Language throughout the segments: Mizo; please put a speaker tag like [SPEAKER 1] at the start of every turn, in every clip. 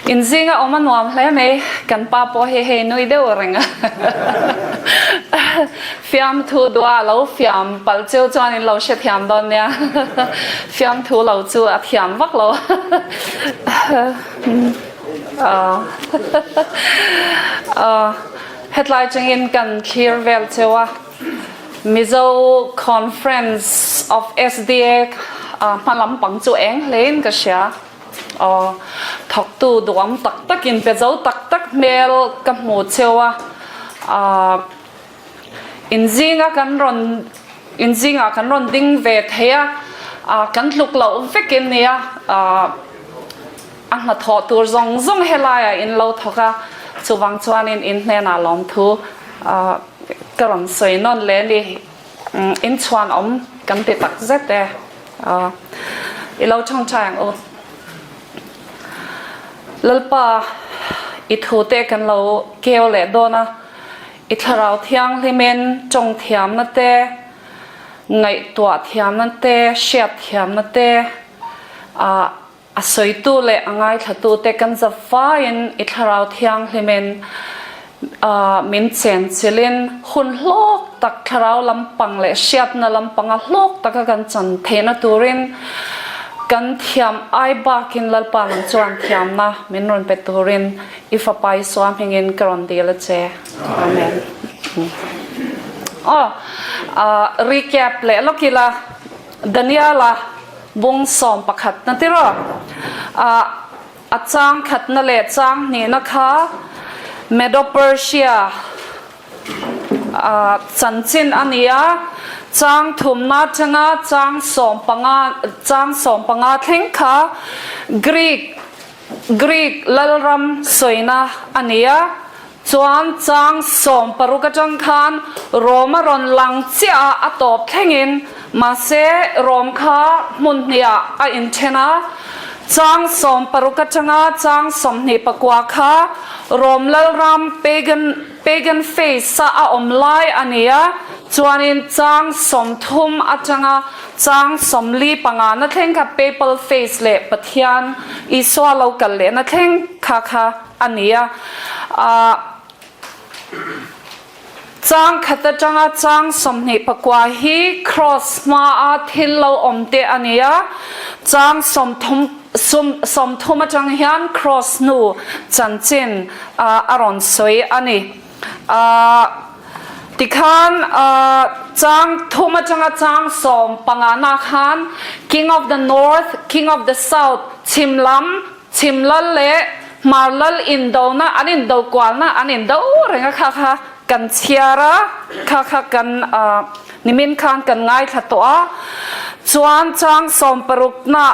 [SPEAKER 1] In zinga awm a nuam hle mai, kan pa pawh hi hei nui deuh reng a. Fiamthu duh a lo fiam palh cheu chuan in lo hrethiam dawn nia. Fiamthu lo chu a thiam vak lo. Hetlai chungin kan thlir vel cheu a, Mizo Conference of SDA hma lampang chu eng hlein ka hria. Aw, thawktu duhawm tak takin pe zo tak tak hmel ka hmu cheu a, inzinga kan rawn inzingah kan rawn ding ve thei a, kan tluk loh vekin nia, a hnathawh tur zawng zawng helaiah in lo thawk a, chuvang chuanin in hnenah lawmthu ka rawn sawi nawn leh a ni. In chhuan awm kan ti tak zet e. I lo thangthai ang u. Lalpa, i thu te kan lo keu leh dawn a, i thlarau thianghlimin tawng thiamna te, ngaihtuah thiamna te, hriat thiamna te, a sawitu leh a ngaithlatu te kan za faiin i thlarau thianghlimin min chenchilhin hun hlawk tak thlarau lampang leh hriatna lampanga hlawk taka kan chan theihna turin kan thiam ai bakin Lalpa nang chuan thiamna min rawn pe turin i Fapa Isua hmingin ka rawn dil a che. Amen. Aw, recap leh lawk ila Daniela Bung 11 na tiraw? Ah, a chang khatna leh chang hnihna kha Medo-Persia ah chanchin a ni a, chang thumna atanga chang 15, chang 15 thleng kha Greek, Greek lalram sawina a ni a, chuan chang 16 atang khan Rome a rawn lang chiah a, a tawp thlengin, mahse Rome kha hmun hniah a inthen a, chang 16 atanga chang 29 kha Rome lalram pagan pagan phase a a awm lai a ni a, chuanin chang 30 atanga chang 45 na thleng kha papal phase leh Pathian Isua lo kal lehna thleng kha kha a ni a. Ahh chang khat atanga chang 29 hi cross hmaa thil lo awm te a ni a, chang 30 sum 30 atang hian cross hnu chanchin a rawn sawi a ni. Ahh tikhan ahh chang thum atanga chang 15 na khan King of the North, King of the South chhim lam Chhim lal leh hmar lal indona an indo kualna an indo reng a kha kha kan chhiar a, kha kha kan nimin khan kan ngaithla tawh a. Chuan chang 60 na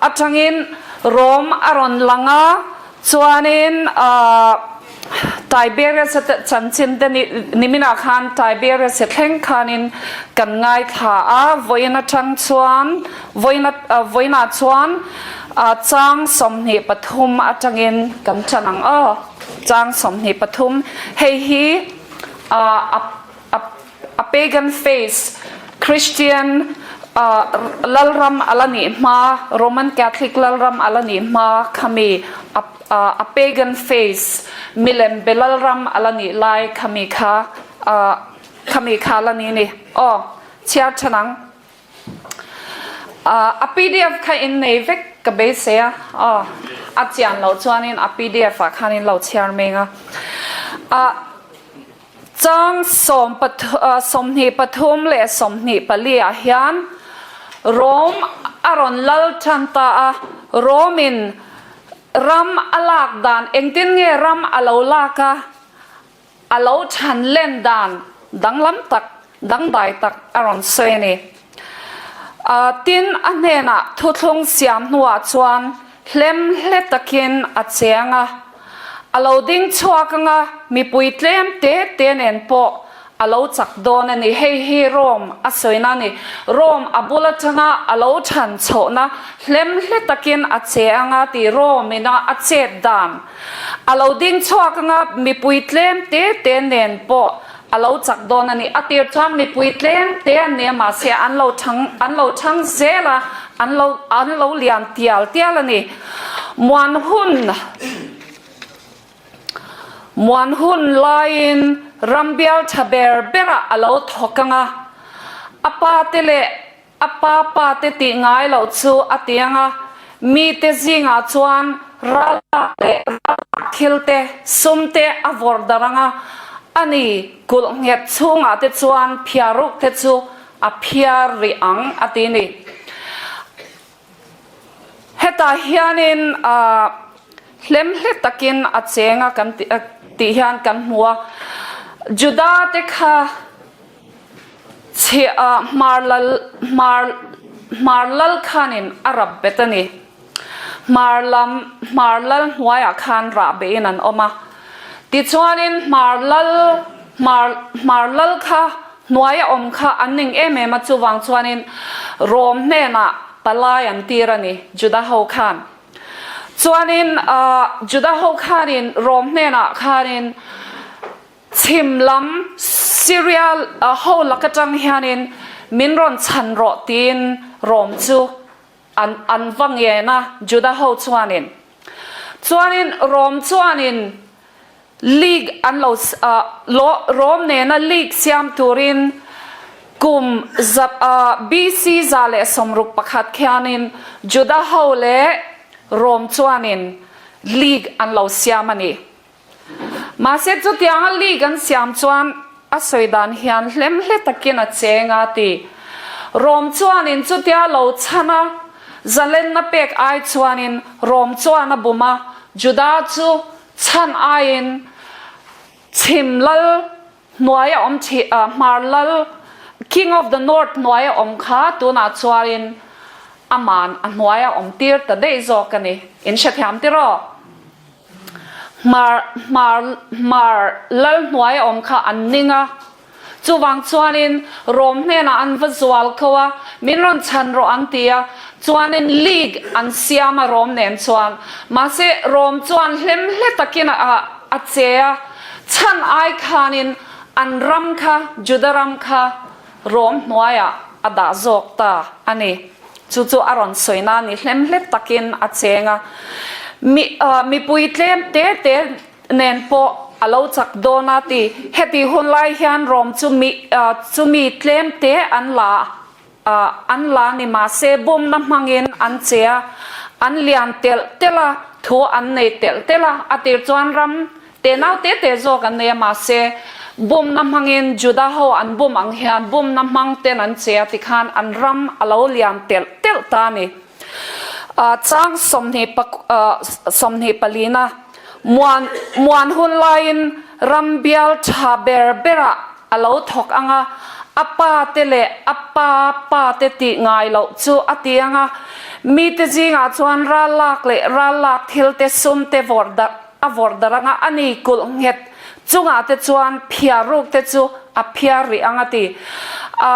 [SPEAKER 1] atangin Rome a rawn lang a, chuanin Tiberius a chanchin te niminah khan Tiberius a thleng khanin kan ngaithla a, vawiin atang chuan vawiin vawiinah chuan chang 23 atangin kan tan ang aw, chang 23 hei hi a a pagan face Christian lalram a la nih hma Roman Catholic lalram a la nih hma khami a a pagan face milem be lalram a la nih lai khami kha khami kha la ni ni aw chhiar than ang a pdf kha in nei vek ka beisei a aw a chian loh chuanin a pdf ah khanin lo chhiar meng a a Chang 23 leh 24 ah hian Rome a rawn lal tan ta a, Rome in ram a lak dan engtin nge ram a lo lak a, a lo than len dan danglam tak, dangdai tak a rawn sawi a ni. Tin, a hnenah thuthlung siam hnuah chuan hlem hle takin a cheng a, a lo ding chhuak anga mipui tlem te te nen pawh a lo chak dawn a ni. Hei hi Rome a sawina a ni. Rome a bul atanga a lo than chhohna hlem hle takin a che anga tih Rome ina a chet dan. A lo ding chhuak anga mipui tlem te te nen pawh a lo chak dawn a ni. A tir chuan mipui tlem te an ni a, mahse an lo thang an lo thang zel a, an lo an lo lian tial tial a ni. Muan hun. Muan hun laiin ram bial tha ber berah a lo thawk ang a, a pa te leh a pa pa te tih ngai loh chu a ti ang a, mite zingah chuan ral lak leh ral lak thil te, sum te a vawrh darh ang a, a ni kulh nghet chhungah te chuan phiaruk te chu a phiar rih ang a ti ni. Hetah hianin hlemhle takin a cheng a kan tih hian kan hmu a, Juda te kha hmar lal hmar hmar lal khanin a rap bet a ni. Hmar lam hmar lal hnuaiah khan rah behin an awm a. Tichuanin hmar lal hmar hmar lal kha hnuaia awm kha an ning em em a, chuvang chuanin Rom hnenah palai an tir a ni, Juda ho khan. Chuanin Juda ho khanin Rom hnenah khanin Chhim lam Syria ho lak atang hianin min rawn chhan rawh tiin Rom chu An an va ngen a, Juda ho chuanin. Chuanin Rom chuanin league an lo lo Rom nena league siam turin kum za BC 161 khianin Juda ho leh Rom chuanin league an lo siam a ni. Mahse chutianga league an siam chuan a sawi dan hian hlemhle takin a cheng a ti. Rom chuanin chutia lo chhan a, zalenna pek ai chuanin Rom chuan a bum a, Juda chu chhan aiin chhim lal hnuaia awm thi hmar lal King of the North hnuaia awm kha tunah chuanin aman a hnuaia awm tir ta daih zawk a ni. In hrethiam tiraw? Hmar, hmar, hmar lal hnuai a awm kha an ning a. Chuvang chuanin Rom hnenah an va zual ko a, min rawn chhan rawh an ti a, chuanin league an siam a Rom nen chuan. Mahse Rom chuan hlemhle takin a a che a, chhan ai khanin an ram kha, Juda ram kha Rom hnuaiah a dah zawk ta a ni. Chu chu a rawn sawi na ni hlemhle takin a cheng a. Mi mipui tlem te te nen pawh a lo chak dawn a ti. Heti hun lai hian Rom chu mi chu mi tlem te an la an la ni mahse bumna hmangin an che a, an lian telh telh a, thu an nei telh telh a, a tir chuan ram Tenau te te zawk an nei a, mahse, bumna hmangin Juda ho an bum ang hian bumna hmang ten an che a tikhan an ram a lo lian telh telh ta a ni. Chang 20 palina muan muan hun laiin ram bial tha ber berah a lo thawk ang a, a pa te leh a pa pa te tih ngai loh chu a ti ang a, mite zingah chuan ral lak leh ral lak thil te sum te vawrh darh A vawrh darh anga a ni kulh nghet chungah te chuan phiar ruk te chu a phiar rih ang a ti. A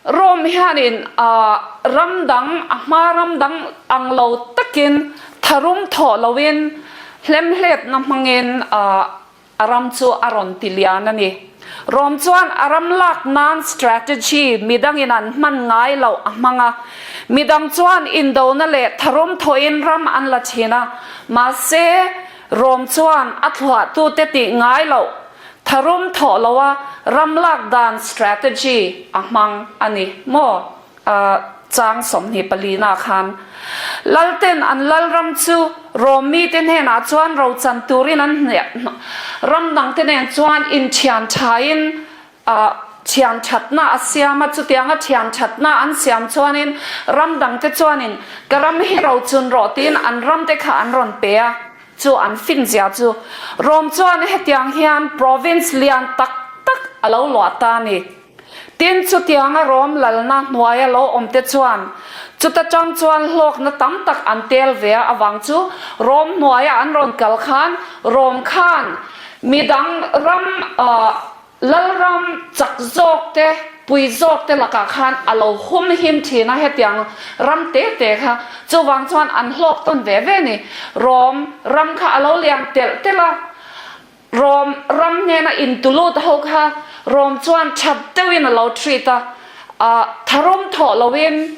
[SPEAKER 1] Rome hianin a ram dang a hma ram dang ang lo takin tharum thawh loin hlemhletna hmangin a a ram chu a rawn ti lian a ni. Rome chuan a ram lak nan strategy midangin an hman ngai loh a hmang a. Midang chuan indona leh tharum thawhin ram an la thin a, mahse Rome chuan a thluahtute tih ngai loh tharum thawh loa ram lak dan strategy a hmang a ni maw? Chang 24 na khan Lalten an lalram chu Rome mite hnenah chuan rochan turin an ram dangte nen chuan inthian thain thian thatna a siam a, chutianga thian thatna an siam chuanin ram dangte chuanin ka ram hi rochun rawh tiin an ramte kha an rawn pe a, chu an finzia chu Rome chuan hetiang hian province lian tak tak a lo luah ta a ni. Tin, chutianga Rom lalna hnuaia lo awmte chuan chuta tang chuan hlawkna tam tak an tel ve a avang chu Rom hnuaia an rawn kal khan Rom khan midang ram lalram chak zawk te, pui zawk te lakah khan a lo hum him thin a, hetiang ram te te kha chuvang chuan an hlawk tawn ve ve ni. Rom ram kha a lo lian telh telh a. Rom ram hnena intulut ho kha Rom chuan that deuhin a lo treat a, tharum thawh loin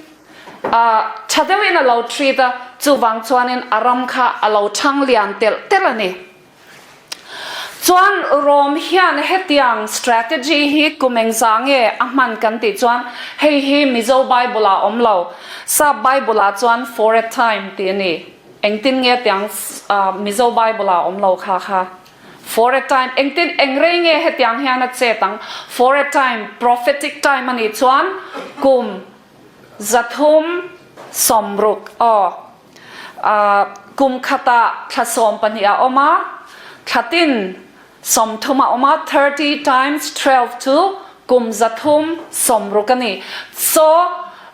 [SPEAKER 1] tha deuhin a lo treat a, chuvang chuanin a ram kha a lo thang lian telh telh a ni. Chuan Rom hian hetiang strategy hi kum engzah nge a hman kan tih chuan hei hi Mizo Bible ah awm lo, Sap Bible ah chuan for a time tih a ni. Engtin nge tiang Mizo Bible ah awm lo kha kha? For a time, engtin eng rei nge hetiang hian a chet ang? For a time, prophetic time a nih chuan kum 360 aw. Kum khatah thla 12 a awm a, thla tin 30 a awm a, 30 times 12 chu kum 360 a ni. So,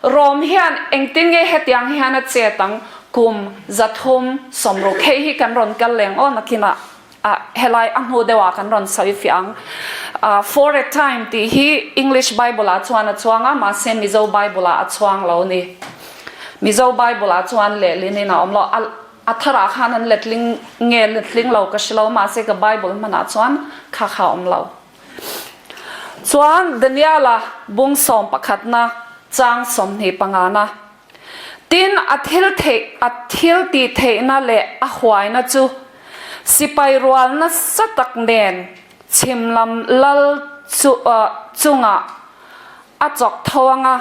[SPEAKER 1] Rom hian engtin nge hetiang hian a chet ang? Kum 360. Hei hi kan rawn kal leng aw nakinah helai a hnu deuhah kan rawn sawi fiah ang. For a time tih hi English Bible ah chuan a chuang a, mahse Mizo Bible ah a chuang lo ni. Mizo Bible ah chuan lehlin in a awm lo. A tharah khan an letling nge letling lo ka hre lo, mahse ka Bible hmanah chuan kha kha a awm lo. Chuan Daniela bung sawm pakhatna chang 25 na. Tin, a thil theih, a thil tih theihna leh a huaina chu sipai rual nasa tak nen chhim lam lal chu chungah a chawk tho ang a.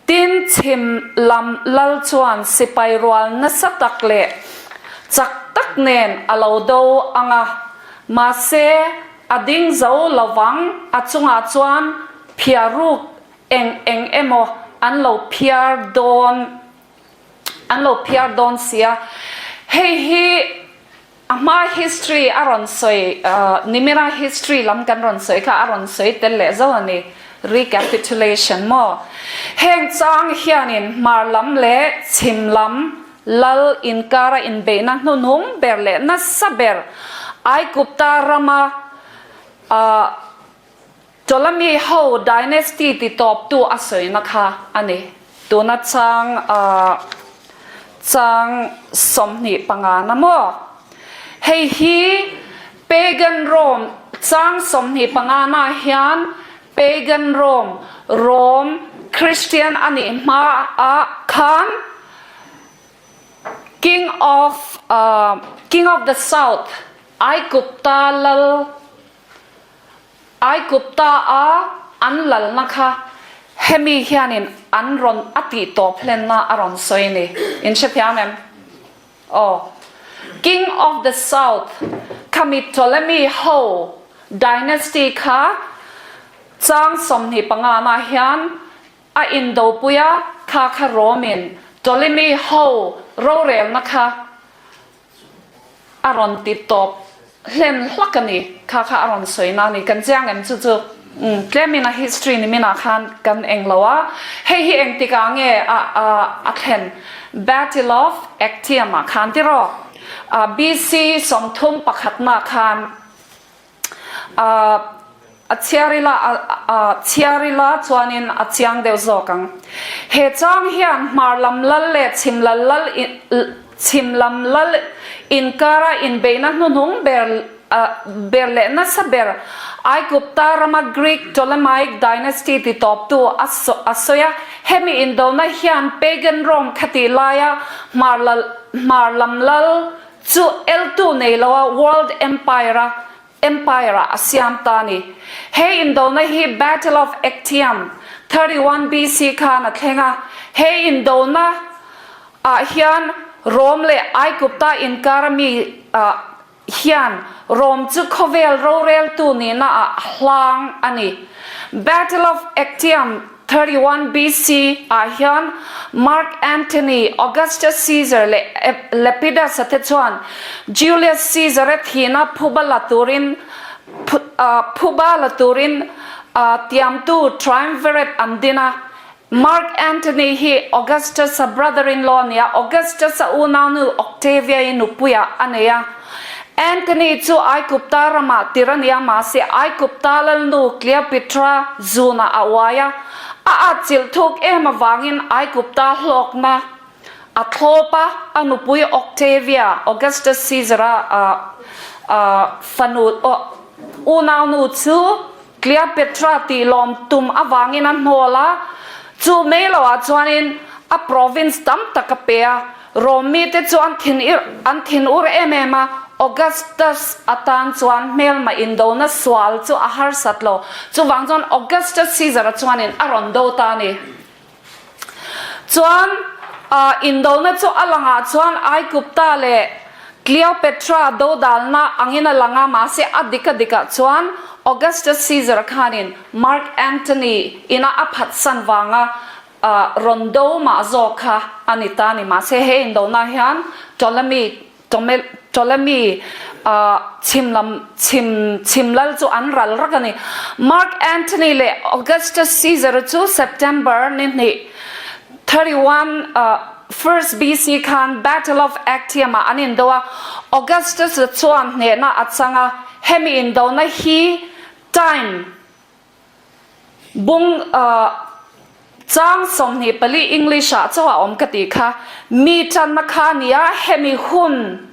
[SPEAKER 1] Tin, chhim lam lal chuan sipai rual nasa tak leh chak tak nen a lo do ang a, mahse a ding zo lovang, a chungah chuan phiaruk Eng eng emaw an lo phiar dawn an lo phiar dawn sia. Hei hi a hma history a rawn sawi nimina history lam kan rawn sawi kha a rawn sawi tel leh zo a ni. Recapitulation maw? Heng chang hianin hmar lam leh chhim lam lal inkara inbeihna hnuhnung ber leh nasa ber Aigupta rama Ptolemy ho dynasty ti tawptu a sawina kha a ni. Tuna chang chang 25 na maw? Hei hi Pagan Rome chang 25 na hian Pagan Rome, Rome Christian a nih hma ah khan King of King of the South Aigupta lal Aigupta a an lalna kha hemi hianin an rawn a tih tawp hlenna a rawn sawi a ni. In hrethiam em? Aw. King of the South khami Ptolemy ho dynasty kha chang 25 na hian a indopui a, kha kha Rome-in Ptolemy ho rorelna kha A rawn ti tawp hlen hlak a ni. Kha kha a rawn sawi na a ni. Kan chiang em chu chu tlemin a history ni minah khan kan eng lo a. Hei hi engtik ah nge a a thlen Battle of Actium ah khan tiraw? BC 31 na khan A chhiar ila a chhiar ila chuanin a chiang deuh zawk ang. He chang hian hmar lam lal leh chhim lal lal chhim lam lal inkara inbeihna hnuhnung ber ber leh nasa ber Aigupta rama Greek Ptolemaic dynasty ti tawptu a a sawi a. Hemi indona hian pagan Rome khatih laia hmar lal hmar lam lal Chu eltu nei loa World Empire a Empire ah a siam ta a ni. He indona hi Battle of Actium, 31 BC khan a thleng a. He indona ah hian Rome leh Aigupta inkar a mi ah hian Rome chu khawvel roreltu nihna ah a hlang a ni. Battle of Actium, 31 BC ah hian Mark Antony, Augustus Caesar leh Lepidus a te chuan Julius Caesar a thihna phuba la turin phuba la turin tiamtu triumvirate an din a. Mark Antony hi Augustus a brother-in-law a ni a, Augustus a unaunu Octavia-i nupuiah a nei a. Antony chu Aigupta ramah tir a ni a, mahse Aigupta lalnu Cleopatra zunah a uai a, a atchilh thuk em avangin Aigupta hlawkna a thlawp a, a nupui Octavia, Augustus Caesar-a fanu unaunu chu Cleopatra tih lawm tum avangin a hnawl a, chu mai loah chuanin a province tam tak a pe a, Rome mite chu an thin an thin ur em em a. Augustus atan chuan hmelma indona sual chu a harsat lo. Chuvang chuan Augustus Caesar-a chuanin a rawn do ta a ni. Chuan indona chu a langah chuan Aigupta leh Cleopatra dodalna angin a lang a, mahse a dik a dikah chuan Augustus Caesar khanin Mark Antony ina a phatsan vanga rawn do mah zawk kha a ni ta a ni. Mahse he indona hian Ptolemy Ptolemy chhim lam chhim chhim lal chu an ral rak a ni. Mark Antony leh Augustus Caesar chu September ni hnih, 31 first BC khan Battle of Actium ah an indo a, Augustus chuan hnehna a chang a, hemi indona hi time Bung chang 24 English ah chauh a awm ka tih kha. Mi tanna kha a nia, hemi hun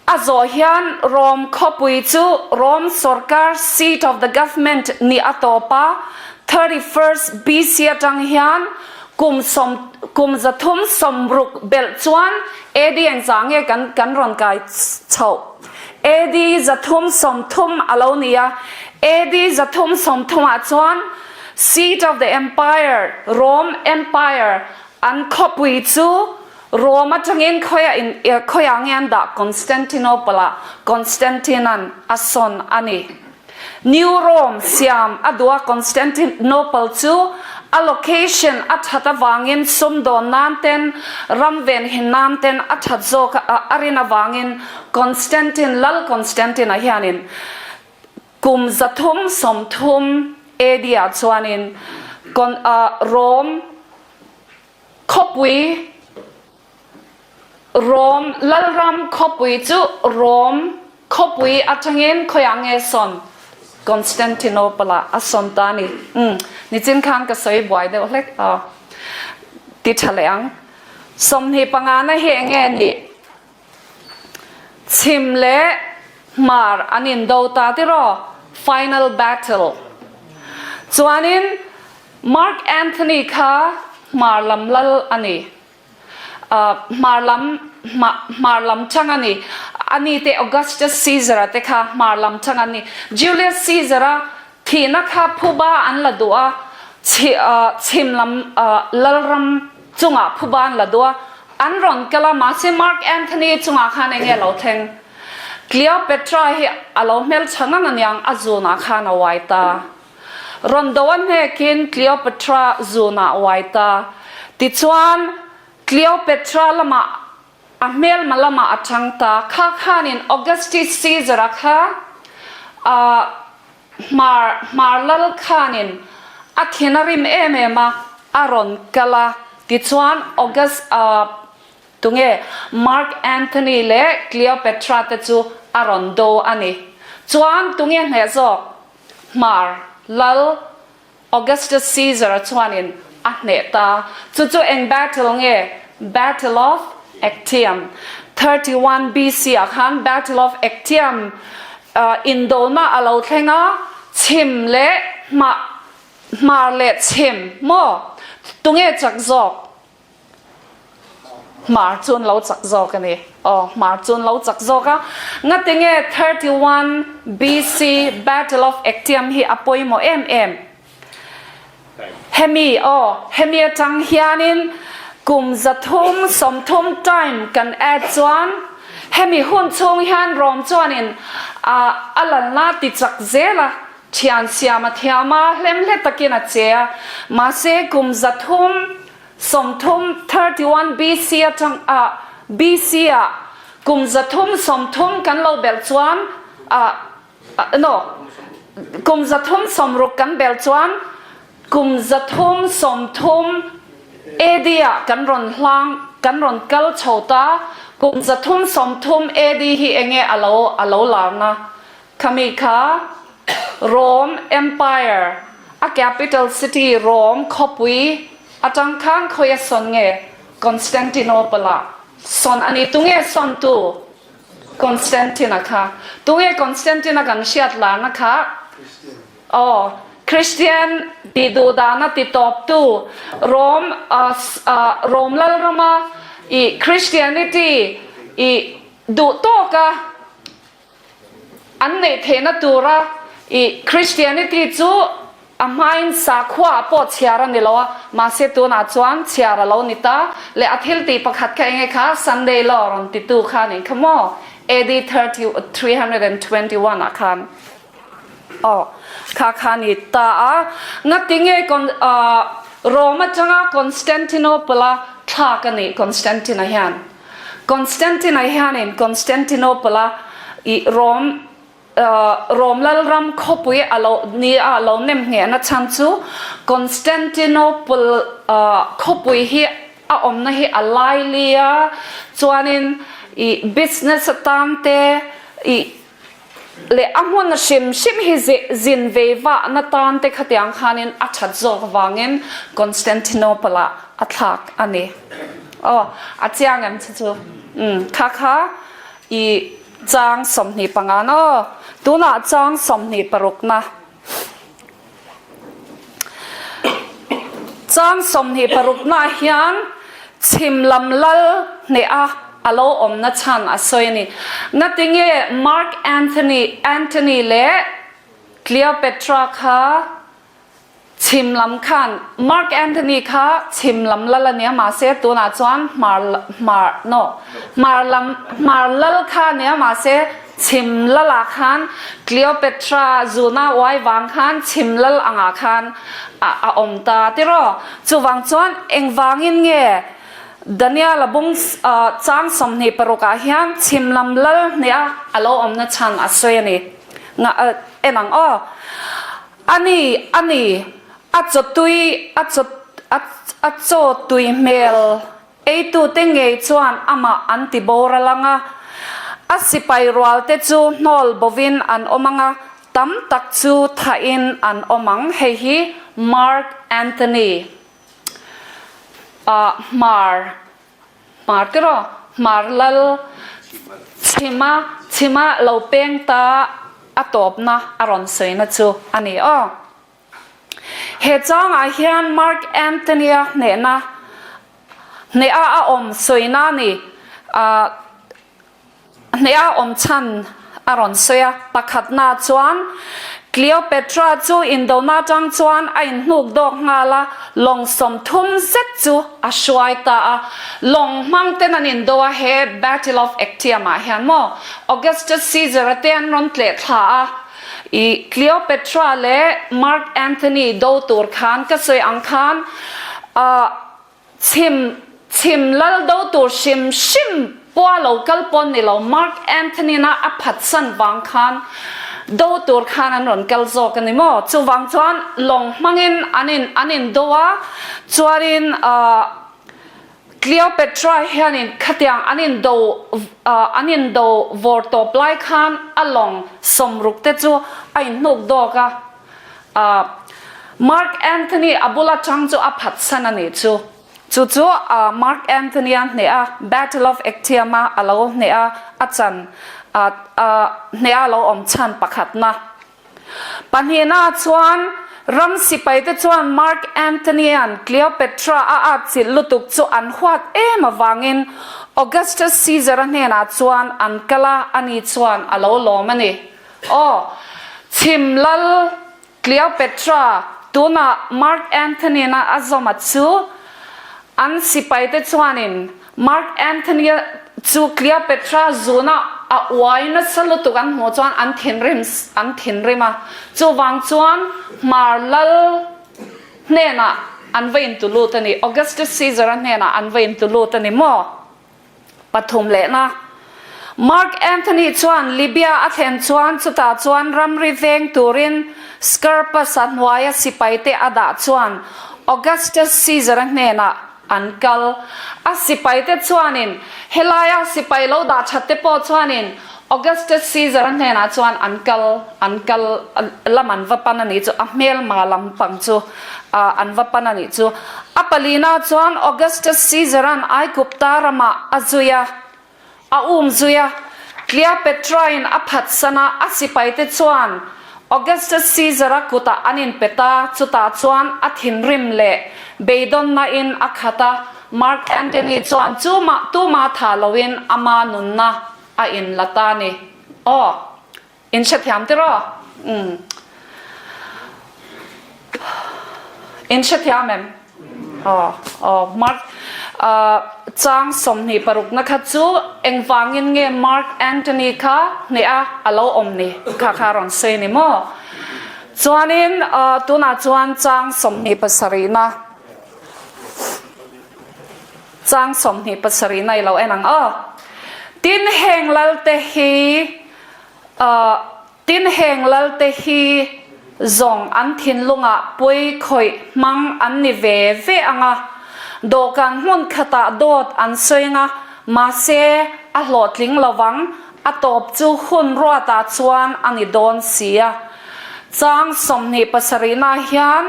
[SPEAKER 1] a zawh hian Rome khawpui chu Rome sorkar seat of the government nih a tawp a, 31st BC atang hian kum sawm kum 360 belh chuan AD engzah nge kan kan rawn kai chhoh? AD 330 a lo ni a, AD 330 ah chuan seat of the empire, Rome Empire, an khawpui chu Rome atangin khawiah in khawiah nge an dah Constantinople ah Constantine-a'n a sawn a ni. New Rome siam a duh a Constantinople chu a location a that avangin sumdawn nan ten ram venhin nan ten a that zawk a rin avangin Constantine Lal Constantine-a hianin kum 330 AD ah chuanin Rome khawpui Rome Lalram khawpui chu Rome khawpui atangin khawiah nge sawn? Constantinople ah a sawn ta a ni. Umm, nichin khan ka sawi buai deuh hlek a, ti tha leh ang. 25 na hi eng nge nih? Chhim leh Hmar an indo ta tiraw? Final battle. Chuanin Mark Anthony kha Hmar lam lal a ni. Hmar lam Hmar lam chang a ni. Ani te Augustus Caesar-a te kha Hmar lam chang an ni. Julius Caesar-a thihna kha phuba an la duh a, chhim lam lalram chungah phuba an la duh a, an rawn kal a, mahse Mark Anthony chungah khan eng nge lo thleng? Cleopatra hi a lo hmeltha ngang aniang a zunah khan a uai ta. Rawn do a hnekin Cleopatra zunah a uai ta. Tichuan, Cleopatra lamah a hmelma lamah a chang ta. Kha khanin Augustus Caesar-a kha a hmar hmar lal khanin a thin a rim em em a, a rawn kal a. Tichuan, August Tunge Mark Anthony leh Cleopatra te chu a rawn do a ni. Chuan tunge hneh zawk? Hmar Lal Augustus Caesar-a chuanin a hneh ta. Chu chu eng battle nge? Battle of Actium. 31 BC ah khan Battle of Actium indona a lo thleng a, chhim leh hmah hmar leh chhim maw? Tunge chak zawk? Hmar chu an lo chak zawk a ni. Aw, hmar chu an lo chak zawk a. Ngatinge 31 BC Battle of Actium hi a pawimawh em em? Hemi, aw, hemi atang hianin kum 330 time kan add chuan hemi hun chhung hian Rome chuanin a a lalna ti chak zel a, thian siam a thiam a, hlemhle takin a che a. Mahse kum 330, 31 BC atang ah BC ah kum 330 kan lo belh chuan ah no kum 360 kan belh chuan kum 330 AD ah kan rawn hlang kan rawn kal chho ta kum 330 AD hi enge alo alo larna Khami kha Rome Empire a capital city Rome khawpui atang khan khawi a sawn nge Constantinople ah sawn a ni. Tunge sawntu? Constantine-a kha. Tunge Constantine-a kan hriat larna kha? Aw, Christian tih duh dana ti tawptu Rome Rome lalrama i Christianity i. Duh tawka an neih theihna tura i Christianity chu a hmain sakhua ah pawh chhiar a ni lo a, mahse tunah chuan chhiar a lo ni ta. Leh a thil tih pakhat kha enge kha Sunday law rawn titu kha a nih kha maw? AD 321 ah khan aw kha kha a ni ta a. Ngatinge Rome atanga Constantinople a thlak a nih Constantine-a hian? Constantine-a hianin Constantinople-a i Rome Rome lalram khawpui a lo ni a lo nem nghehna chhan chu Constantinople khawpui hi a awmna hi a laili a, chuanin i business atan te i leh a hmun hrim hrim hi zin vei vahna tan te khatiang khanin a that zawk avangin Constantinople-ah a thlak a ni. Aw, a chiang em chu chu? Umm, kha kha i chang 25 na aw, tunah chang 26 na. Chang 26 naah hian chhim lam lal hneha a lo awmna chhan a sawi a ni. Ngatinge Mark Anthony Antony leh Cleopatra kha chhim lam khan Mark Anthony kha chhim lam lal a nia mahse tunah chuan hmar hmar no hmar lam hmar lal kha a nia mahse Chhim lal ah khan Cleopatra zuna uai vang khan chhim lal angah khan a awm ta tiraw? Chuvang chuan engvangin nge Daniel a bung chang 26 ah hian chhim lam lal hniah a lo awmna chhan a sawi a ni. En ang aw. A ni, a ni, a chaw tui, a chaw, a chaw tui hmel Eitute ngei chuan amah an ti boral ang a, a sipai rualte chu hnawl bovin an awm ang a, tam tak chu thahin an awm ang. Hei hi Mark Anthony ah Hmar, Hmar tiraw? Hmar lal chhima chhima lo peng ta a tawpna a rawn sawina chu a ni aw. He changah hian Mark Anthony-a hnehna hneha a awm sawina a ni. Hneha a awm chhan a rawn sawi a. Pakhatna chuan Cleopatra chu indona atang chuan a inhnuk dawk nghal a, lawng 30 zet chu a hruai ta a. Lawng hmang ten an indo a, he Battle of Actium-ah hian maw Augustus Caesar-a te an rawn tleh thla a. I Cleopatra leh Mark Anthony do tur khan ka sawi ang khan chhim chhim lal do tur hrim hrim pua lo kal pawn ni lo Mark Anthony na a phatsan vang khan do tur khan an rawn kal zawk a ni maw? Chuvang chuan lawng hmangin an in an in do a chuanin Cleopatra hianin khatiang an indo an indo vawr tawp lai khan a lawng 60 te chu a inhnuk dawk a, Mark Anthony a bula tang chu a phatsan a nih chu. Chu chu Mark Anthony a hneh a, Battle of Actium a a lo hneh a, a chan hneh a lo awm chhan pakhatna. Pahnihna chuan ram sipaite chuan Mark Anthony-a'n Cleopatra a atchilh lutuk chu an huat em avangin Augustus Caesar-a hnenah chuan an kal a, ani chuan a lo lawm a ni. Aw, chhim lal Cleopatra, tunah Mark Anthony-na a zawm a chu an sipaite chuanin Mark Anthony chu Cleopatra zuna a uai nasa lutuk an hmuh chuan an thinrim an thinrim a, chuvang chuan Hmar lal hnenah an va intu lut a ni, Augustus Caesar-a hnenah an va intu lut a ni maw? Pathum lehna. Mark Anthony chuan Libya a thlen chuan chutah chuan ramri veng turin Scirpus-a hnuaia sipaite a dah chuan Augustus Caesar-a hnenah An kal. A sipaite chuanin, helaia sipai lo dah that te pawh chuanin Augustus Caesar-a hnenah chuan an kal, an kal lam an va pan a nih chu, a hmelma lampang chu an va pan a nih chu. A palina chuan Augustus Caesar-a'n Aigupta ramah a zui a. A um zui a, Cleopatra-in a phatsan a, a sipaite chuan Augustus Caesar-a kutah an inpet a, chutah chuan a thinrim leh beidawnna-in a khat a, Mark Antony chuan chumah tumah thah loin ama nunna a in la ta ni. Aw, in hrethiam tiraw? Umm. In hrethiam em? Aw, aw, Mark chang 26 na kha chu engvangin nge Mark Antony kha hneh a a lo awm ni kha kha a rawn sawi ni maw? Chuanin tunah chuan chang 27 na chang 27 na i lo en ang aw. Tin heng lalte hi Tin heng lalte hi zawng an thinlungah pui khawih hmang an ni ve ve ang a, dawhkan hmun khatah dawt an sawi ang a, mahse a hlawhtling lo vang, a tawp chu hun ruatah chuan a ni dawn si a. Chang 27 hian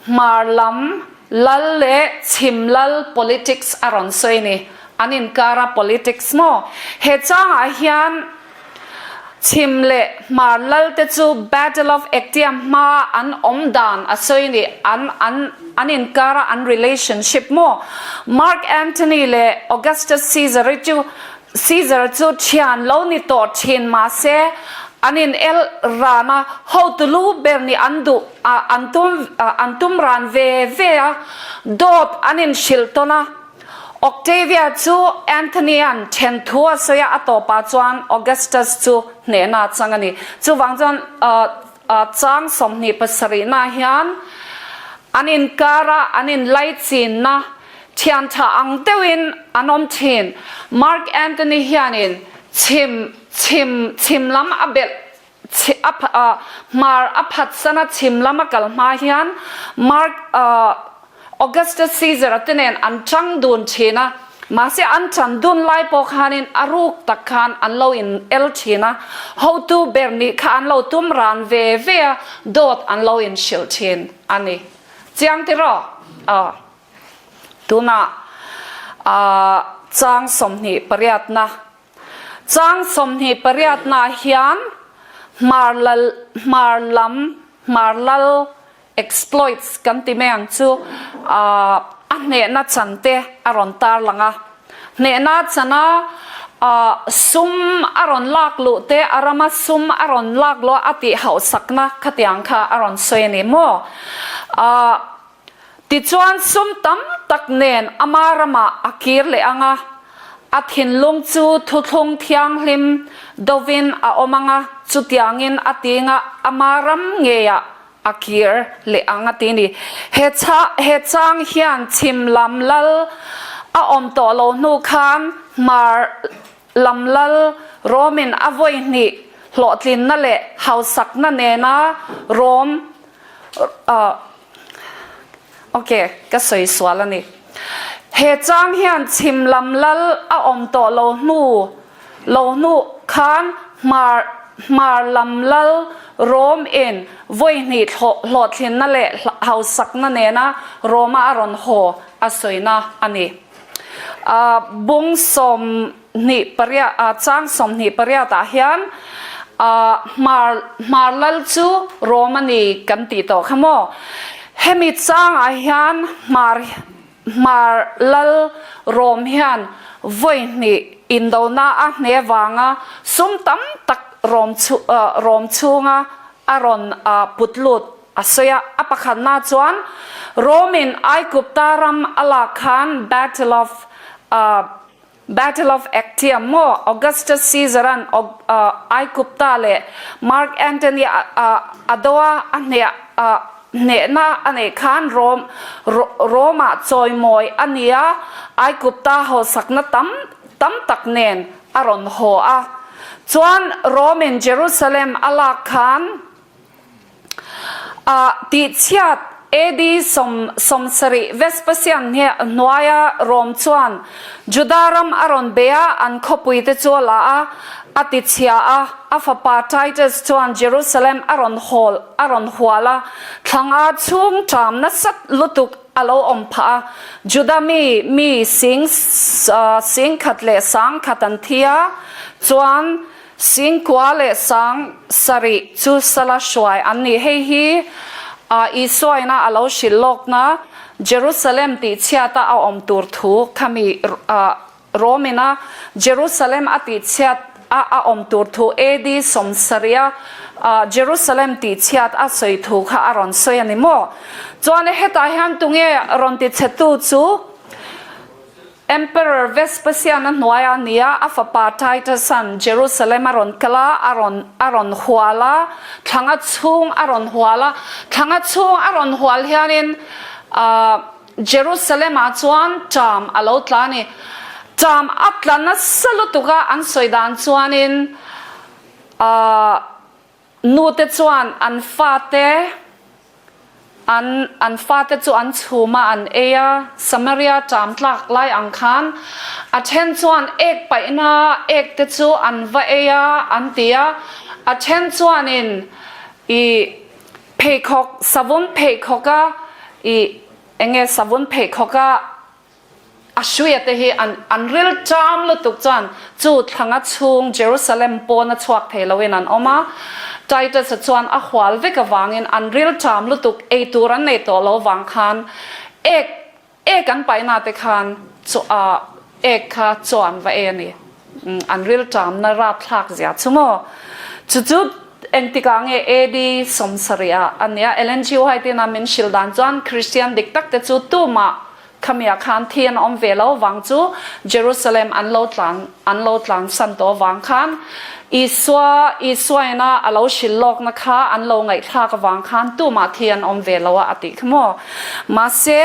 [SPEAKER 1] hmar lam lal leh chhim lal politics a rawn sawi a ni, an inkara politics maw? He changah hian Chhim leh Hmar lalte chu Battle of Actium hmaa an awm dan a sawi ni, an an an inkara an relationship maw? Mark Antony leh Augustus Caesar chu Caesar chu thian lo ni tawh thin mahse an in el ran a, hotu lu ber nih an duh an tum an tum ran ve ve a, dawt an in hrilh tawn a. Octavia chu Anthony-a'n then thu a sawi a, a tawpah chuan Augustus chu hnehna a chang a ni. Chuvang chuan chang 27 hian an inkara an inlaichinna thian tha ang deuhin an awm thin. Mark Antony hianin chhim chhim chhim lam a belh Hmar a phatsan a chhim lam a kal hma hian Mark Augustus Caesar a te nen an chang dun thin a, mahse an chan dun lai pawh khanin a ruk tak khan an lo in el thin a, hotu ber nih kha an lo tum ran ve ve a, dawt an lo in hrilh thin a ni. Chiang tiraw? Aw. Tunah chang 28 na. Chang 28 naah hian Hmar lal, Hmar lam, Hmar lal exploits kan ti mai ang chu, a hnehna chan te a rawn tarlang a. Hnehna chana sum a rawn lak luh te, a rama sum a rawn lak luh a tih hauhsakna khatiang kha a rawn sawi a ni maw? Tichuan sum tam tak nen ama ramah a kir leh ang a, a thinlung chu thuthlung thianghlim dovin a awm ang a, chutiangin a ting a, ama ram ngeiah a kir leh ang a ti ni. He he chang hian chhim lam lal a awm tawh lo hnu khan hmar lam lal Rawmin a vawi hnih hlawhtlinna leh hausakna nena Rom Ok, ka sawi sual a ni. He chang hian chhim lam lal a awm tawh lo hnu lo hnu khan hmar hmar lam lal Rom in vawi hnih hlawhtlinna leh hausakna nena Roma a rawn haw a sawina a ni. Bung 28 chang 28 ah hian hmar hmar lal chu Rom a ni kan tih tawh kha maw? Hemi chang ah hian hmar hmar lal Rom hian vawi hnih indona a hne vanga sum tam tak Rom Rom chhunga a rawn put lut A sawi a, a pakhatna chuan Rome-in Aigupta ram a lak khan Battle of Battle of Actium maw Augustus Caesar-a'n Aigupta leh Mark Antony a do a, a hneh hnehna a neih khan Rome Rome-ah chawimawi a ni a, Aigupta hawsakna tam tam tak nen a rawn haw a. Chuan Rome-in Jerusalem a lak khan A tihchhiat AD 70 Vespasian hnuaia Rom chuan Juda ram a rawn bei a, an khawpuite chu a la a, a tichhia a, a fapa Titus chuan Jerusalem a rawn hawl a rawn hual a, thlanga chhung ṭam nasat lutuk a lo awm phah a, Juda mi mi sing 10,000 leh 1,000 an thi a, chuan Singkua leh sang sarih chu sala hruai an ni. Hei hi Isua ina a lo hrilh lawkna Jerusalem tihchhiata a awm tur thu khami Rom ina Jerusalem a tihchhiat A a awm tur thu AD 70 a Jerusalem tih chhiat a sawi thu kha a rawn sawi a ni maw? Chuan hetah hian tunge rawn ti chhetu chu Emperor Vespasian a hnuai a ni a, a fapa Titus-a'n Jerusalem a rawn kal a, a rawn a rawn hual a, thlanga chhung a rawn hual a, thlanga chhung a rawn hual hianin Jerusalem-ah chuan ṭam a lo tla a ni. Ṭam a tla nasa lutuk a, an sawi dan chuanin nute chuan an fate an an fate chu an chhum a, an ei a, Samaria ṭam tlak lai ang khan a ṭhen chuan ek paihna ek te chu an va ei a an ti a, a ṭhen chuanin ih Pheikhawk, savun pheikhawk a i enge savun pheikhawk a a hruia te hi an an ril ṭam lutuk chuan chu thlanga chhung Jerusalem pawn a chhuak thei loin an awm a, Titus-a chuan a hual vek avangin an ril ṭam lutuk ei tur an nei tawh lo vang khan ek ek an paihna te khan chu a ek kha chaw an va ei a ni. An rilṭamna rapthlak zia chu maw? Chu chu engtikah nge AD 70 ah a nia? Ellen G. White in a min hrilh dan chuan Kristian dik tak te chu tumah khamiah khan thi an awm ve lo vang chu Jerusalem an lo tlan an lo tlansan tawh vang khan Isua Isua ina a lo hrilh lawkna kha an lo ngaihthlak avang khan tumah thi an awm ve lo a a tih kha maw? Mahse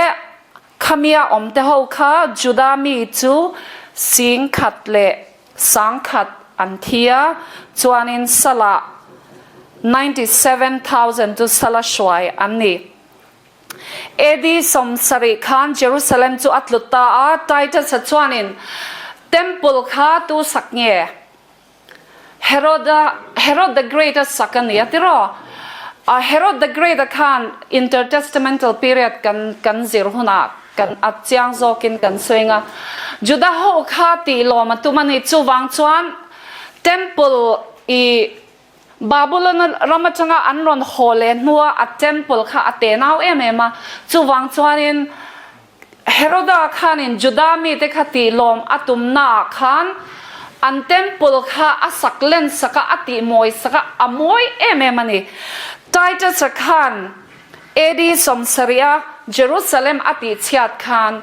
[SPEAKER 1] Khamia awm te ho kha Juda mi chu 10,000 leh 100,000 an thi a, chuanin salah 97,000 chu sala hruai an ni. AD 70 khan Jerusalem chu a tlut ta a, Titus-a chuanin Temple kha tu sak nge? Herod-a, Herod the Great-a sak a ni a tiraw? A Herod the Great-a khan intertestamental period kan kan zir hunah kan a chiang zawkin kan sawi ang a. Juda ho kha tih lawm a tum a ni. Chuvang chuan temple i Babylon ram atanga an rawn haw leh hnua a temple kha a tenau em em a. Chuvang chuanin Heroda khanin Juda mite kha tih lawm a tumnaah khan an temple kha a sak len sak a, a tih mawi sak a, a mawi em em a ni. Titus-a khan AD 70 a Jerusalem a tih chhiat khan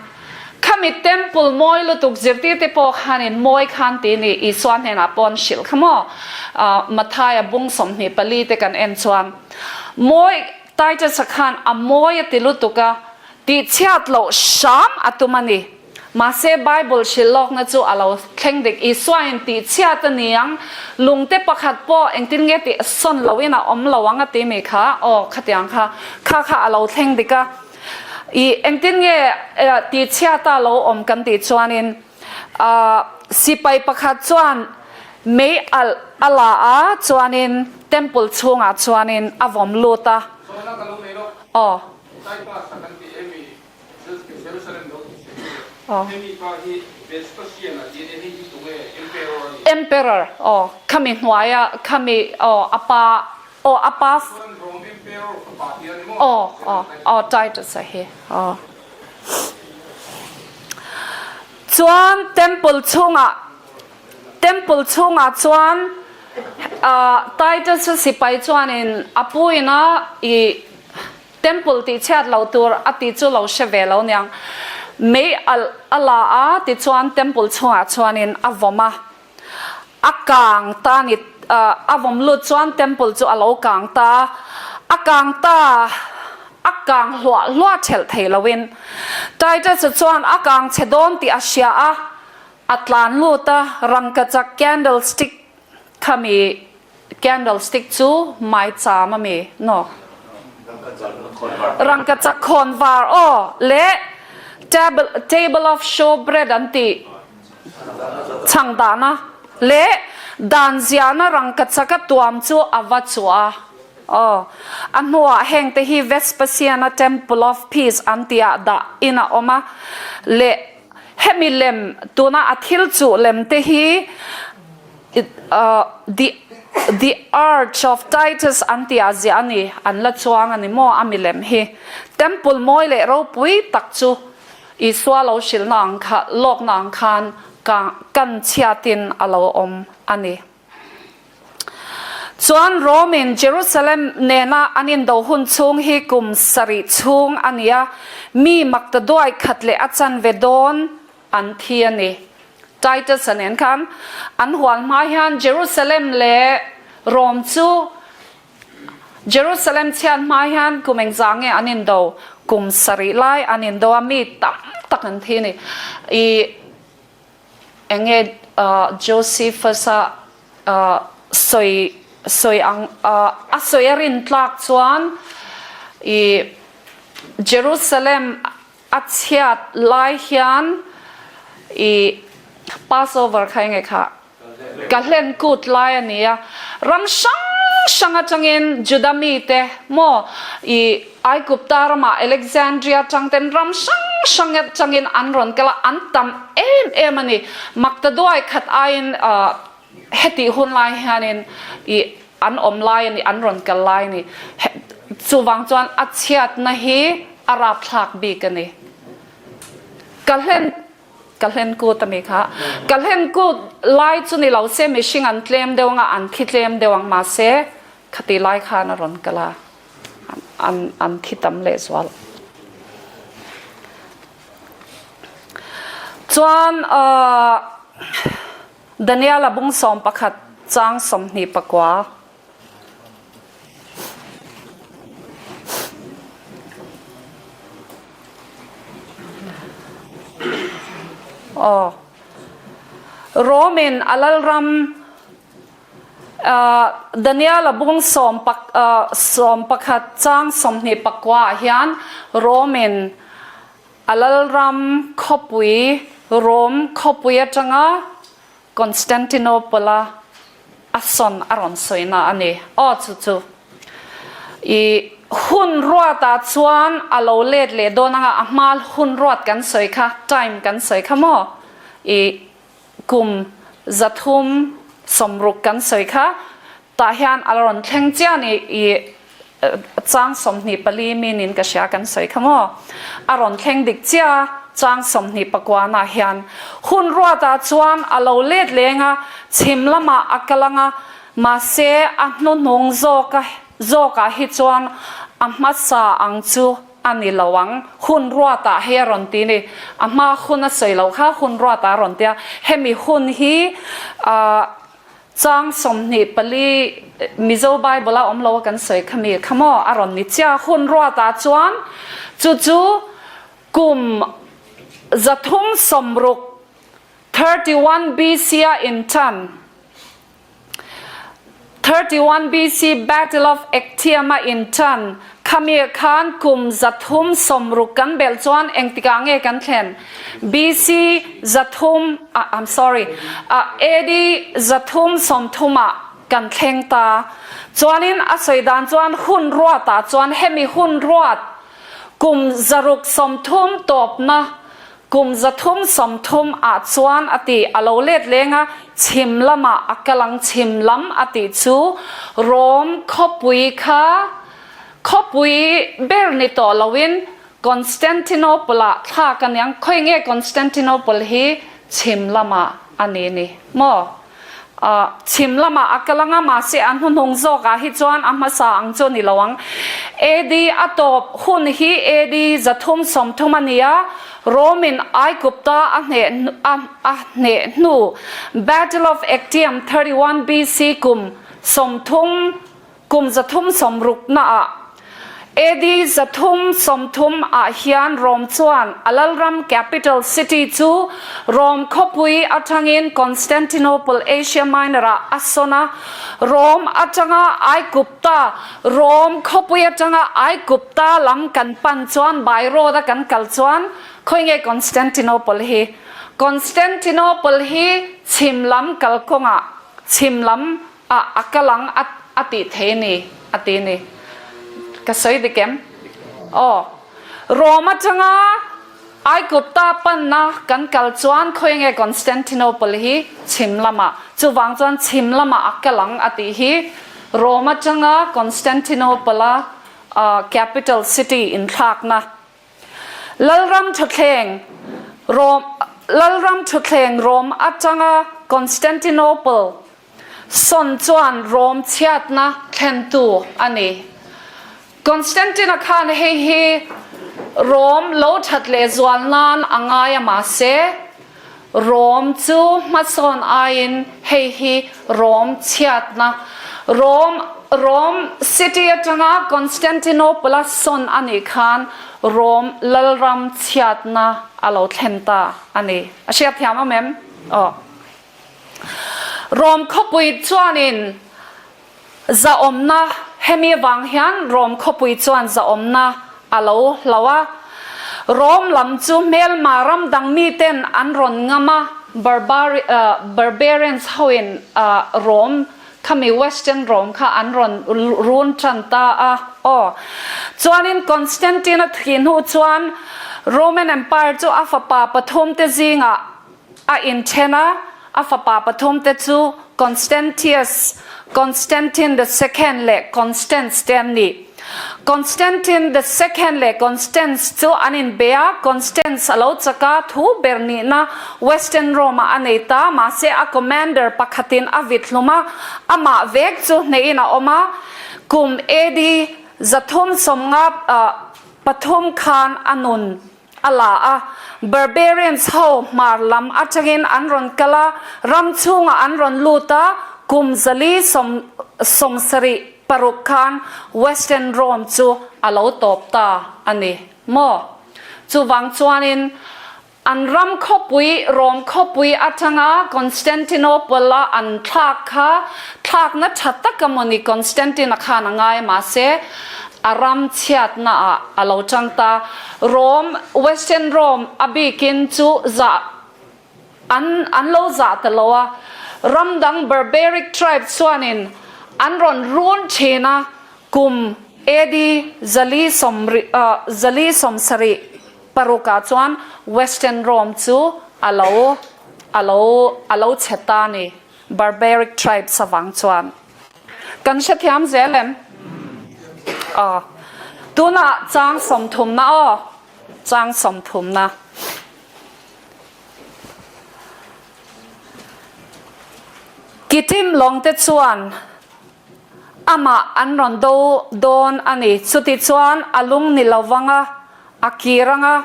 [SPEAKER 1] khami temple mawi lutuk zirtirte pawh khanin mawi khan ti ni Isua hnenah pawh an hrilh kha maw? Mathaia bung 24 te kan en chuan mawi Titus-a khan a mawi a ti lutuk a, tihchhiat loh hram a tum a ni. Mahse, Bible hrilh lawkna chu a lo thleng dik. Isuain tihchhiat a ni ang, lungte pakhat pawh engtin nge tih sawn loin a awm lo ang a ti mi kha, aw khatiang kha, kha kha a lo thleng dik a. I engtin nge tihchhiata lo awm kan tih chuanin, Sipai pakhat chuan mei alh a la a, chuanin temple chhungah chuanin a vawm lut a.
[SPEAKER 2] Zawhna ka lo nei lo.
[SPEAKER 1] Aw.
[SPEAKER 2] Taipa sak an ti emi Jerusalem lo ti che chu.
[SPEAKER 1] Aw.
[SPEAKER 2] Hemi pa hi Vespasian a ti a nia, hei hi tunge Emperor a ni?
[SPEAKER 1] Emperor, aw, khami hnuaia khami, aw, a pa, aw, a pa.
[SPEAKER 2] Chuan Rome Emperor fapa hi a ni maw?
[SPEAKER 1] Aw, aw, aw, Titus a hi, aw. Chuan temple chhungah temple chhungah chuan Titus-a sipai chuanin a pu ina i temple tih chhiat lo tur a tih chu lo hre ve lo niang. Mei alh a la a tichuan temple chhungah chuanin a vawm a. A kang ta ni a vawm lut chuan temple chu a lo kang ta a kang ta a kang hluah hluah thelh thei loin Titus-a chuan a kang chhe dawn tih a hria a, a tlan lut a, rangkachak candle stick khami candle stick chu maicham a mi no rangkachak khawnvar aw leh table table of show bread an tih Chhang dahna leh dan ziahna rangkachak a tuam chu a va chhuah a. Aw, a hnuah heng te hi Vespasian-a Temple of Peace an tihah dah in a awm a. Leh hemi lem, tuna a thil chuh lem te hi The The Arch of Titus an tihah ziah a ni, an la chuang a ni maw a milem hi. Temple mawi leh ropui tak chu Isua lo hrilhna ang kha, lawkna ang khan ka kan chhiatin a lo awm a ni. Chuan Rome-in Jerusalem nena an indo hun chhung hi kum sarih chhung a ni a, mi maktaduai khat leh a chanve dawn an thi a ni. Titus-a nen khan an hual hma hian Jerusalem leh Rome chu Jerusalem chhiat hma hian kum engzah nge an indo? Kum sarih lai an indo a, mi tam tak an thi a ni. I enge Josephus-a sawi sawi ang a sawi a rin tlak chuan i Jerusalem a chhiat lai hian i Passover kha enge kha ka hlen kut lai a ni a, ram hrang hrang atangin Juda mite maw i Aigupta ramah Alexandria atang ten ram hrang hrang atangin an rawn kal a, an tam em em a ni. Maktaduai khat aiin hetih hun lai hianin i an awm lai a ni, an rawn kal lai a ni. Chuvang chuan a chhiatna hi a rapthlak bik a ni. Ka hlen Ka hlen kut a mi kha. Ka hlen kut lai chu ni lo se mihring an tlem deuh anga an thi tlem deuh ang mahse khati lai khan a rawn kal a, an an thi tam leh zual. Chuan Daniela bung 11 chang 29. Aw. Rome-in a lalram Daniel-a bung 11 chang 29 ah hian Rome-in a lalram khawpui Rome khawpui atanga Constantinople-a a sawn a rawn sawina a ni. Aw chu chu i hun ruatah chuan a lo let leh dawn anga a hma hun ruat kan sawi kha, time kan sawi kha maw? I kum 360 kan sawi kha tah hian a rawn thleng chiah a ni. I chang 24 minin ka hria kan sawi kha maw? A rawn thleng dik chiah a, chang 29 ah hian hun ruatah chuan a lo let leng a, chhim lamah a kal ang a, mahse a hnuhnung zawka zawkah hi chuan a hmasa ang chu a ni lo ang. Hun ruatah hei a rawn ti ni, a hma hun a sawi loh kha hun ruatah a rawn ti a, hemi hun hi ah Chang 24 Mizo Bible a awm lo a kan sawi kha mi kha maw a rawn ni chiah hun ruat ah chuan chu chu kum 360 31 BC a in tan 31 BC Battle of Actium a in tan khami khan kum 360 kan belh chuan engtikah nge kan thlen BC 300 I'm sorry AD 330 ah kan thleng ta. Chuanin a sawi dan chuan hun ruatah chuan hemi hun ruat kum 630 tawpna kum 330 ah chuan a ti a lo let leng a, chhim lamah a kal ang chhim lam a tih chu Rome khawpui kha khawpui ber ni tawh loin Constantinople ah thlak a niang, khawi nge Constantinople hi chhim lamah a ni ni maw? Ah, chhim lamah a kal anga mahse a hnuhnung zawkah hi chuan a hmasa ang chu a ni lo ang. AD a tawp hun hi AD 330 a ni a, Rome-in Aigupta a hneh a a hneh hnu Battle of Actium 31 BC kum 30 Kum 360 naah AD 330 ah hian Rome chuan a lalram capital city chu Rome khawpui atangin Constantinople, Asia Minor ah a sawn a. Rome atanga Aigupta, Rome khawpui atanga Aigupta lam kan pan chuan by road a kan kal chuan khawi nge Constantinople hi? Constantinople hi chhim lam kalkawngah chhim lam A a kal ang a a tih thei ni a ti ni. Ka sawi dik em? Aw. Rome atanga Aigupta panna kan kal chuan khawi nge Constantinople hi chhim lamah chuvang chuan chhim lamah a kal ang a tih hi Rome atanga Constantinople a capital city inthlakna Lalram Thutthleng Rome Lalram Thutthleng Rome atanga Constantinople. Sawn chuan Rom chhiatna thlentu a ni. Constantine-a khan hei hi Rom lo that leh zual nan a ngai a mahse, Rom chu hmasawn aiin hei hi Rom chhiatna, Rom Rom city atanga Constantinople-a sawn a nih khan Rom lalram chhiatna a lo thlen ta a ni. A hriatthiam awm em? Aw. Rom khawpui chuanin zahawmna, hemi avang hian Rom khawpui chuan zahawmna a lo hlo a. Rom lam chu hmelma ram dang miten an rawn ngam a, Barbarians hoin Rom khami Western Rome kha an rawn run tan ta a. Aw. Chuanin Constantine-a thih hnu chuan Roman Empire chu a fapa pathumte zingah A inthen a, a fapa pathumte chu Constantius, Constantine the Second leh Constans te an ni. Constantine the Second leh Constans chu an inbe a, Constans a lo chak a, thu ber nihna Western Rome-ah a nei ta, mahse a commander pakhatin a vit hlum a, amah vek chu hneihin a awm a, kum AD 353 khan a nun. a la a. Barbarians ho hmar lam atangin an rawn kal a, ram chhungah an rawn lut a, kum zali 76 khan Western Rome chu a lo tawp ta a ni maw? Chuvang chuanin an ram khawpui Rome khawpui atanga Constantinople-a an thlak kha thlakna tha tak a maw ni Constantine-a khan a ngai mahse a ram chhiatna ah a lo chang ta. Rome, Western Rome a bikin chu zah an an lo zah ta lo a, ram dang barbaric tribe chuanin an rawn run thin a, kum AD 476 ah chuan Western Rome chu a lo a lo a lo chhe ta a ni, barbaric tribes avang chuan. Kan hrethiam zel em? Aw. Tunah chang sawmthumna aw. Chang sawmthumna. Kitim lawngte chuan amah an rawn do dawn a ni. Chuti chuan a lung ni lo vang a, a kir ang a,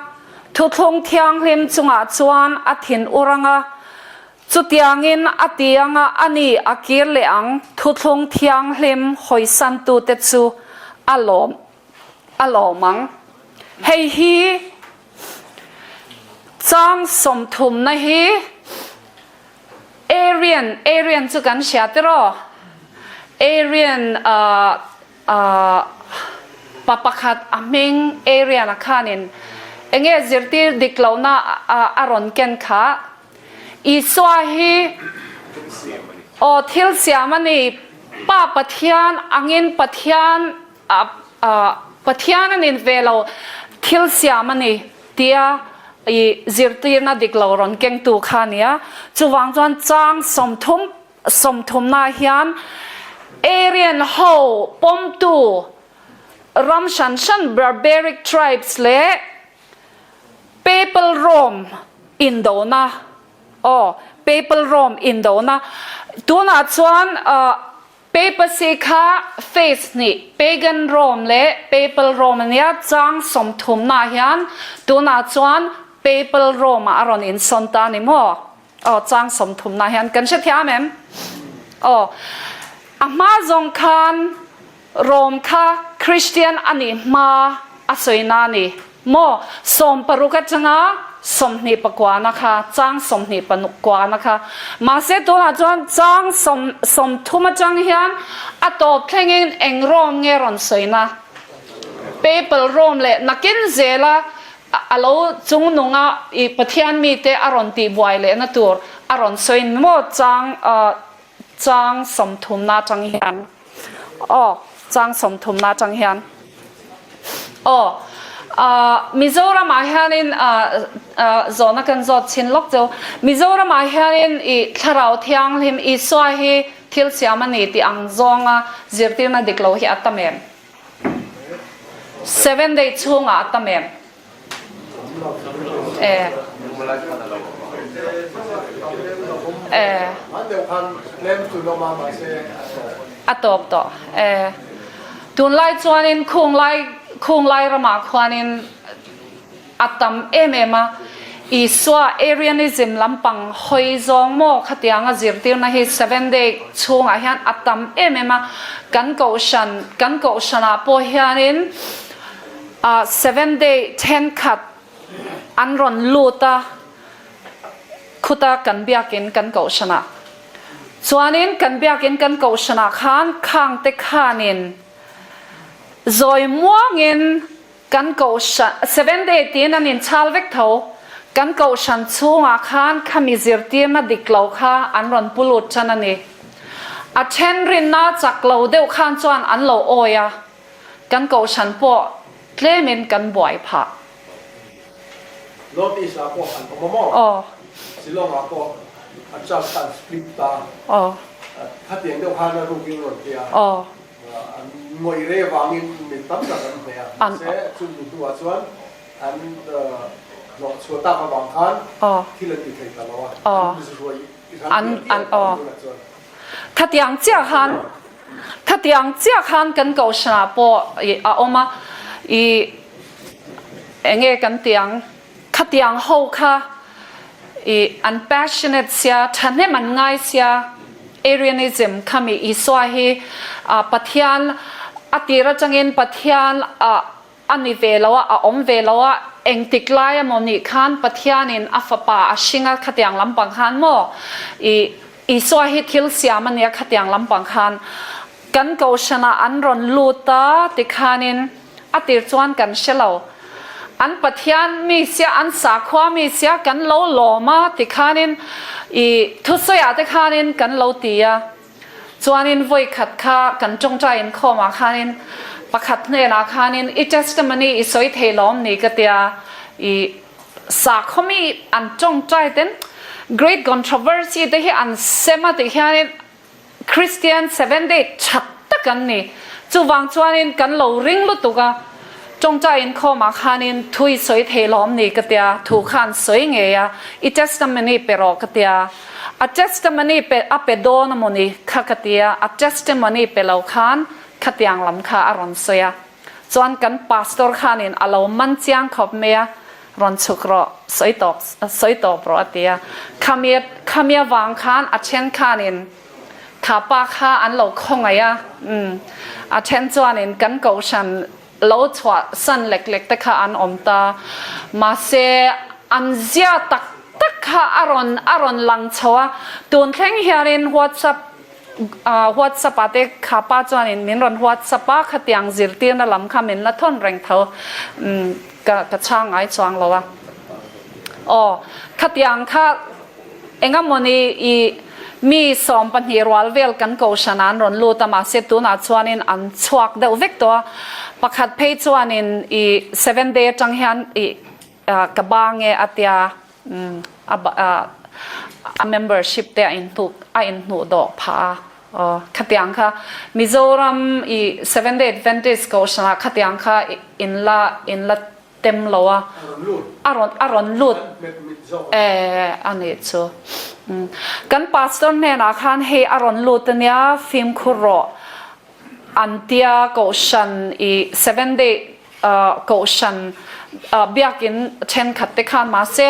[SPEAKER 1] thuthlung thianghlim chungah chuan a thin ur ang a, Chutiangin a ti anga a ni a kir leh ang, thuthlung thianghlim hawisantute chu a lawm a lawm ang. Hei hi chang sawmthumna hi Aryan, Aryan chu kan hria tiraw? Aryan ah ah pa pakhat a hming Aryan a khanin enge zirtir dik lohna a rawn ken kha Isua hi aw thil siam a ni. Pa Pathian angin Pathian Pathian a nin ve lo thil siam a ni tia i zirtirna dik lo rawn kengtu kha a ni a. Chuvang chuan chang 30 sawmthumna hian Aryan ho pawmtu ram hran hran barbaric tribes leh Papal Rome indona aw Papal Rome indona tunah chuan Papacy kha phase hnih Pagan Rome leh Papal Rome ania chang sawmthumnaah hian tunah chuan Papal Rome ah a rawn insawn ta a ni maw aw chang sawmthumnaah hian kan hrethiam em aw a hma zawng khan Rome kha Kristian a nih hma a sawina a ni maw? 60 atanga 29 kha, chang 29 kha. Mahse tunah chuan chang 30 atang hian a tawp thlengin eng Rome nge rawn sawina? Papal Rome leh nakin zela a lo chungnunga i Pathian mite a rawn tihbuai lehna tur a rawn sawi maw? Chang Chang sawmthumna atang hian aw chang sawmthumna atang hian aw Mizoramah hianin zawhna kan zawt chhin lawk chu Mizoramah hianin i thlarau thianghlim Isua hi thil siam a ni tih ang zawnga zirtirna dik lo hi a tam em? Seven day chhungah a tam em? E. E. A tawp tawh. E. Tunlai chuanin khunglai khunglai ramah khuanin a tam em em a, Isua Arianism lampang hawi zawng maw khatianga zirtirna hi Seventh Day chhungah hian a tam em em a, kan kohhran kan kohhranah pawh hianin ah Seventh Day thenkhat an rawn lut a, khuta kan biakin kan kohhranah chuanin kan biakin kan kohhranah khan khangte khanin zawi muangin Kan kohhran, Seventh Day tiin an inchhal vek tho. Kan kohhran chhungah khan khami zirtirna dik lo kha an rawn pu lut tan a ni. A then rinna chak lo deuh khan chuan an lo awi a, kan kohhran pawh tlemin kan buai phah.
[SPEAKER 3] North East ah pawh an awm a maw?
[SPEAKER 1] Aw.
[SPEAKER 3] Shillong ah pawh a church kha an split ta.
[SPEAKER 1] Aw.
[SPEAKER 3] Khatiang deuh khan a rukin rawn ti a.
[SPEAKER 1] Aw.
[SPEAKER 3] An ngawih rei avangin mi tam tak an hmeh a, mahse chumi hnuah chuan an hlawh chhuah tak avang khan thil an ti thei ta lo a, an ruai ran tial tial ta tunah chuan.
[SPEAKER 1] Khatiang chiah khan khatiang chiah khan kan kohhranah pawh a awm a, i enge kan ti ang khatiang ho kha I an passionate sia, thahnem an ngai sia, Arianism kha mi Isua hi Pathian a tir atangin Pathian a ni ve lo a, a awm ve lo a, engtik lai emaw nih khan Pathianin a fapa a hring a khatiang lampang khan maw I Isua hi thil siam a nia khatiang lampang khan kan kohhranah an rawn lut a tikhanin A tir chuan kan hre lo. An Pathian mi sia, an sakhua mi sia kan lo lawm a ti khanin i thusawiah te khanin kan lo ti a. Chuanin vawi khat kha kan tawngtai inkhawmah khanin pakhat hnenah khanin i testimony i sawi thei lawm ni ka tia i sakhaw mi an tawngtai ten great controversy te hi an sem a ti hianin Christian Seventh Day tha tak an ni. Chuvang chuanin kan lo ring lutuk a, tawngtai inkhawmah khanin thu i sawi thei lawm ni ka tia, thu khan sawi ngei a, i testimony pe rawh ka tia. A testimony pe a pe dawn a maw ni kha ka tia, a testimony pe lo khan khatiang lam kha a rawn sawi a. Chuan kan pastor khanin a lo man chiang khawp mai a, rawn chhuk rawh, sawi tawp sawi tawp rawh a ti a. Khami khami avang khan a then khanin kha pa kha an lo khawngaih a, umm a then chuanin kan kohhran lo chhuah san lek lek te kha an awm ta. Mahse an zia tak tak kha a rawn a rawn lang chho a, tun thleng hianin WhatsApp WhatsApp ah te kha pa chuanin min rawn WhatsApp a, khatiang zirtirna lam kha min la thawn reng tho ka ka chhang ngai chuang lo a. Aw, khatiang kha engamawni i mi 12 rual vel kan kohhran ah an rawn lut a, mahse tunah chuanin an chhuak deuh vek tawh a, pakhat phei chuanin i seven day atang hian i ka bang e a tia. A membership te a inhnuh a inhnuh dawh phah a aw khatiang kha Mizoram i Seventh Day Adventist kohhran ah khatiang kha in la in la tem lo a a rawn a rawn lut e a nih chu kan pastor hnenah khan hei a rawn lut ania fimkhur rawh an tia kohhran i Seventh Day Kohhran biakin thenkhat te khan mahse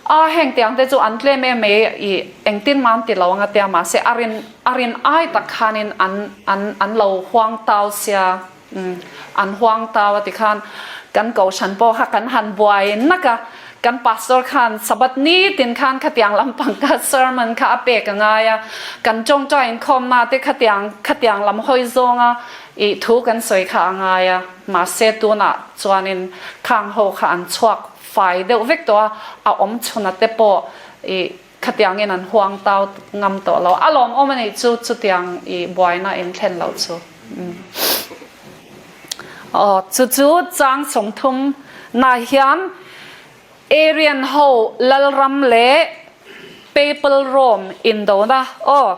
[SPEAKER 1] a heng tiang te chu an tlem em mai i engtin man ti lo anga tia mahse a rin a rin ai tak khanin an an an lo huang tau sia an huang tau a ti khan kan kohhran pawh kha kan han buai nak a kan pastor khan Sabbath ni tin khan khatiang lampang kha sermon kha a pek a ngai a kan tawngtai inkhawmna te khatiang khatiang lam hawi zawnga I thu kan sawi kha a ngai a, mahse tunah chuanin khang ho kha an chhuak fai deuh vek tawh a, a awm chhuna te pawh i khatiangin an huang tau ngam tawh lo. A lawmawm a nih chu chutiang i buaina in thlen loh chu. Aw, chu chu chang 30 na hian Aryan ho Lalram leh Papal Rome indona aw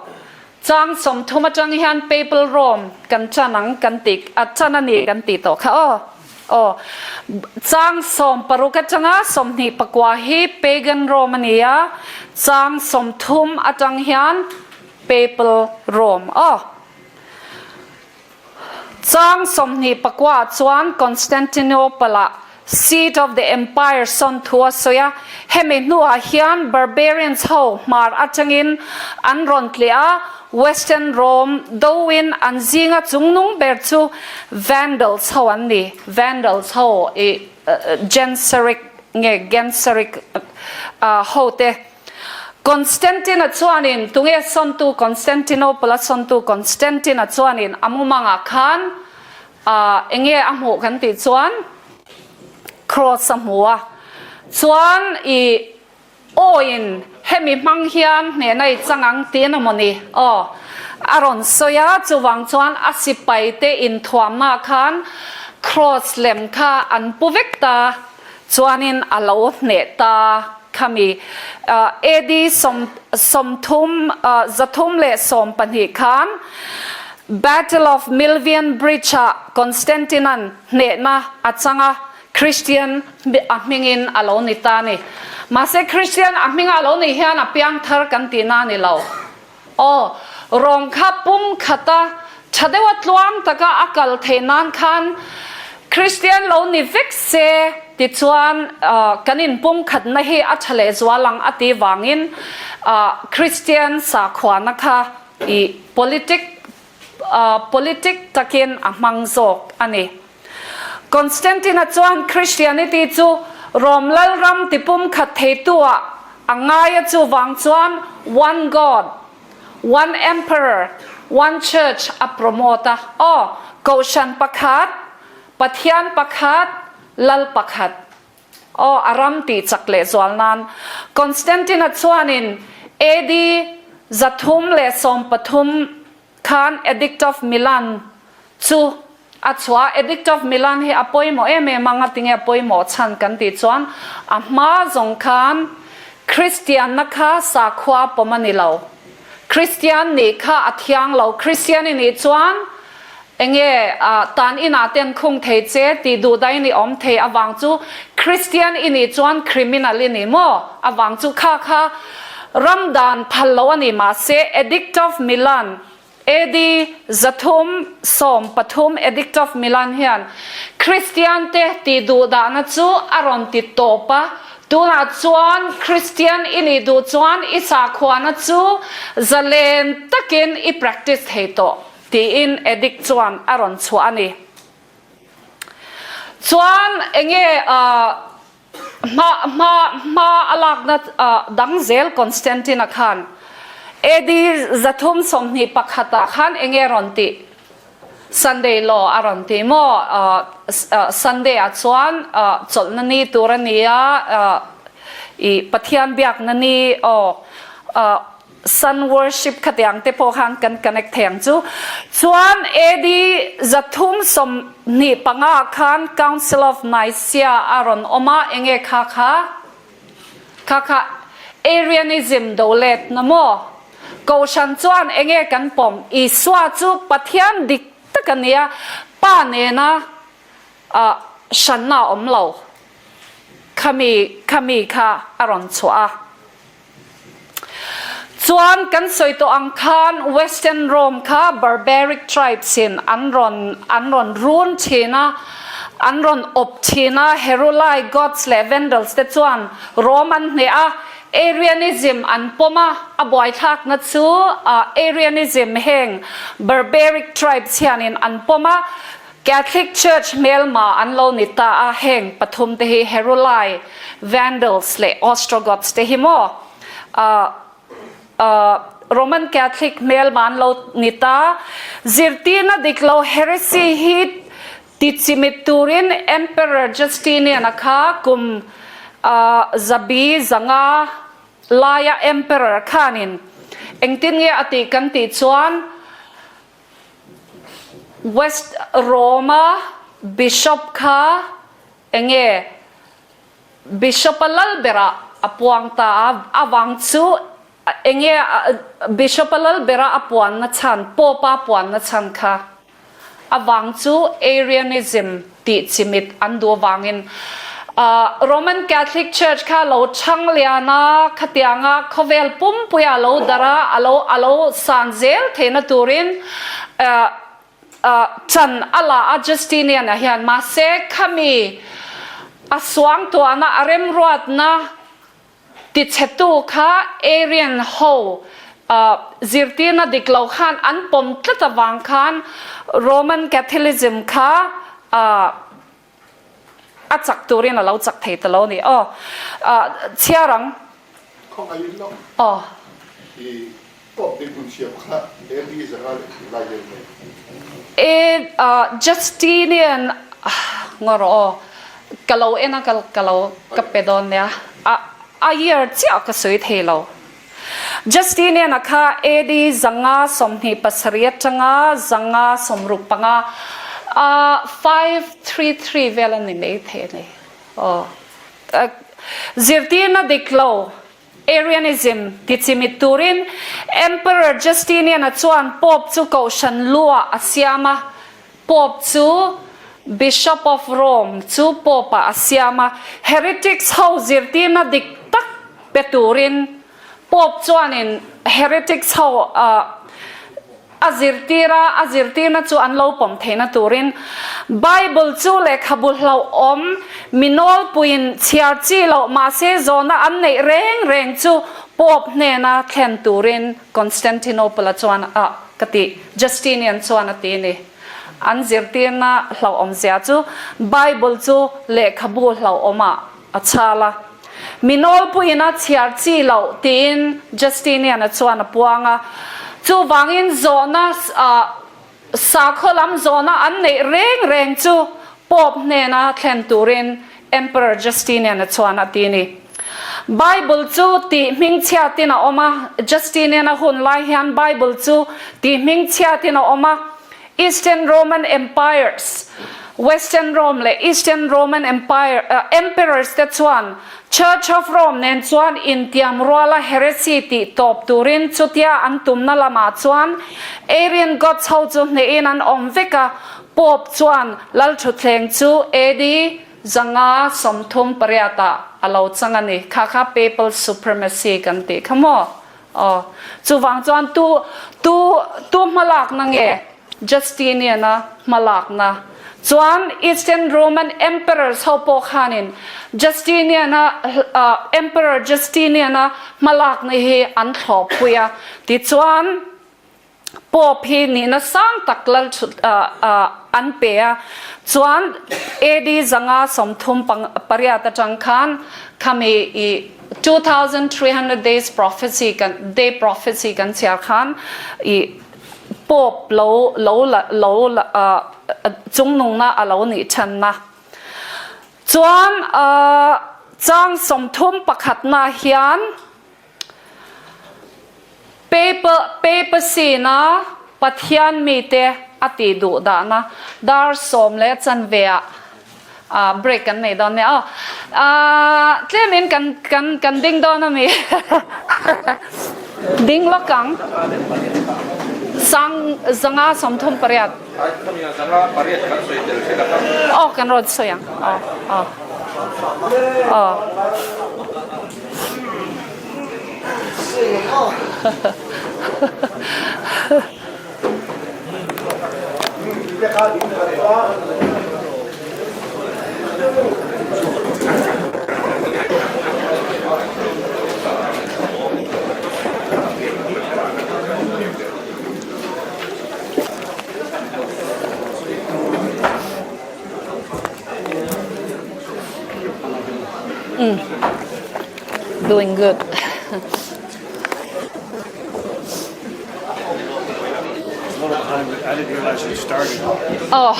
[SPEAKER 1] chang 30 atang hian Papal Rome kan chan ang kan ti a chan a ni kan tih tawh kha aw. Aw. Chang 16 atanga 29 hi Pagan Rome a ni a, chang 30 atang hian Papal Rome. Aw. Chang 24 ah chuan Constantinople ah seat of the empire sawn thu a sawi a, hemi hnuah hian barbarians ho hmar atangin an rawn tliah a, Western Rome doin an zinga chungnung ber chu Vandals ho an ni, Vandals ho i Genseric nge Genseric ho te. Constantine-a chuanin tunge sawntu Constantinople-a sawntu Constantine-a chuanin a mumangah khan enge a hmuh kan tih chuan Cross a hmu a, chuan i Awiin hemi hmang hian hnehna i chang ang tiin a mawni? Aw, a rawn sawi a, chuvang chuan a sipaite inthuamnaah khan Cross lem kha an pu vek ta, chuanin a lo hneh ta khami AD 332 khan Battle of Milvian Bridge-ah Constantine-a'n hnehna a chang a, Kristian a hmingin a lo ni ta a ni. Mahse Kristian a hminga a lo nih hian a piang thar kan tihna a ni lo. Aw, rawng kha pum khata tha deuha tluang taka a kal theih nan khan Kristian lo ni vek se tichuan kan inpumkhatna hi a tha leh zual ang a tih vangin Kristian sakhuana kha i politic politic takin a hmang zawk a ni. Constantine-a chuan Christianity chu Rom lalram tipum khat theitu-ah a ngai a chuvang chuan One God, One Emperor, One Church a promote a. Aw, Kohhran pakhat, Pathian pakhat, Lal pakhat. Aw, a ram tih chak leh zual nan. Constantine-a chuanin AD 313 Khan Edict of Milan chu a chhuah a, Edict of Milan hi a pawimawh em em ang a tinge a pawimawh chhan kan tih chuan a hma zawng khan Kristianna kha sakhua pawm a ni lo. Kristian nih kha a thiang lo, Kristian i nih chuan enge tan inah te an khung thei che tih duh dain i awm thei avang chu Kristian i nih chuan criminal i ni maw avang chu kha kha Ram dan phal lo a ni mahse Edict of Milan, AD 313 Edict of Milan hian Kristian te tih duh dahna chu a rawn ti tawp a, tunah chuan Kristian i nih duh chuan i sakhuana chu zalen takin i practice thei tawh tiin Edict chuan a rawn chhuah a ni. Chuan enge Hma hma hma a lakna dang zel Constantine-a khan AD 321 ah khan enge a rawn tih? Sunday law a rawn ti maw? Sunday ah chuan chawlhna ni tur a ni a, i Pathian biakna ni aw Sun worship khatiang te pawh khan kan connect thei ang chu. Chuan AD 325 ah khan Council of Nicaea a rawn awm a, enge kha kha? Kha kha Arianism do let na maw? Kohhran chuan enge kan pawm? Isua chu Pathian dik tak a nia, Pa nena hranna a awm lo. Khami khami kha a rawn chhuah a. Chuan kan sawi tawh ang khan Western Rome kha barbaric tribes in an rawn an rawn run thin a, an rawn awp thin a, Heruli, Goths leh Vandals te chuan Rome an hneh a, Arianism an pawm a, a buaithlakna chu Arianism heng barbaric tribes hianin an pawm a, Catholic Church hmelma an lo ni ta a, heng pathum te hi Heruli, Vandals leh Ostrogoths te hi maw Roman Catholic hmelma an lo ni ta. Zirtirna dik lo heresy hi ti chimit turin Emperor Justinian-a kha kum 500 laia Emperor khanin engtin nge a tih kan tih chuan, West Rome-a Bishop kha enge Bishop-a lal berah a puang ta a, avang chu enge Bishop-a lal berah a puanna chhan, Pope-a puanna chhan kha. Avang chu Arianism tih chimit an duh avangin Roman Catholic Church kha lo chhang lian a, khatianga khawvel pumpuia lo darh a, a lo a lo san zel theihna turin chan a la a Justinian-a hian. Mahse khami a suangtuahna, a remruatna Tichhetu kha Aryan ho zirtirna dik lo khan an pawm tlat avang khan Roman Catholism kha a chak turin a lo chak thei ta lo a ni. Aw, chhiar ang.
[SPEAKER 4] Khawngaih lo.
[SPEAKER 1] Aw.
[SPEAKER 4] I tawp ding hun siam kha AD zanga leh tih lai vel mai.
[SPEAKER 1] E Justinian ngaw rawh aw ka lo en a ka ka lo ka pe dawn nia a a year chiah ka sawi thei lo Justinian a kha AD 527 atanga 565 a 533 vel a ni mai thei a ni aw zirtirna dik lo Arianism ti chimit turin Emperor Justinian-a chuan Pope chu kohhran luah a siam a, Pope chu Bishop of Rome chu Pope-ah a siam a, heretics ho zirtirna dik tak pe turin Pope chuanin heretics ho A zirtir a, a zirtirna chu an lo pawm theihna turin Bible chu lehkhabu hlauhawm mi nawlpuiin chhiar chi loh mahse zawhna an neih reng reng chu Pope hnena thlen turin Constantinople-a chuan a ka ti, Justinian chuan a ti a ni. An zirtirna hlauhawmzia chu Bible chu lehkhabu hlauhawmah a chhal a. Mi nawlpuiin a chhiar chi loh tiin Justinian-a chuan a puang a. Chuvangin zawhna sakhaw lam zawhna an neih reng reng chu Pope hnena thlen turin Emperor Justinian-a chuan a ti a ni. Bible chu tih hmingchhiatin a awm a, Justinian-a hun lai hian Bible chu tih hmingchhiatin a awm a. Eastern Roman Empires, Western Rome leh Eastern Roman Empire, Emperors te chuan Church of Rome nen chuan intiam ruala heresy tih tawp turin chutia an tumna lamah chuan Arian gods ho chu hnehin an awm vek a, Pope chuan Lalthutthleng chu AD 538 ah a lo chang a ni. Kha kha Papal Supremacy kan tih kha maw? Aw, chuvang chuan tu, tu, tu hmalakna nge Justinian-a hmalakna? Chuan Eastern Roman Emperors ho pawh khanin Justinian-a, Emperor Justinian-a hmalakna hi an thlawppui a. Tichuan, Pope hi nihna sang tak lal an pe a. Chuan AD 538 atang khan khami i 2300 days prophecy kan day prophecy kan chhiar khan i Pope lo lo lo chungnungna a lo nih thanna. Chuan chang 31 na hian Paper papacy na Pathian mite a tih duh dahna dar sawm leh chanve ah ah break kan nei dawn nia aw. Ah tlemin kan kan kan ding dawn a mi ding lawk ang sang zanga 38. Aw kan rawn sawi ang aw aw aw. Doing good.
[SPEAKER 5] I didn't realize you started.
[SPEAKER 1] Oh,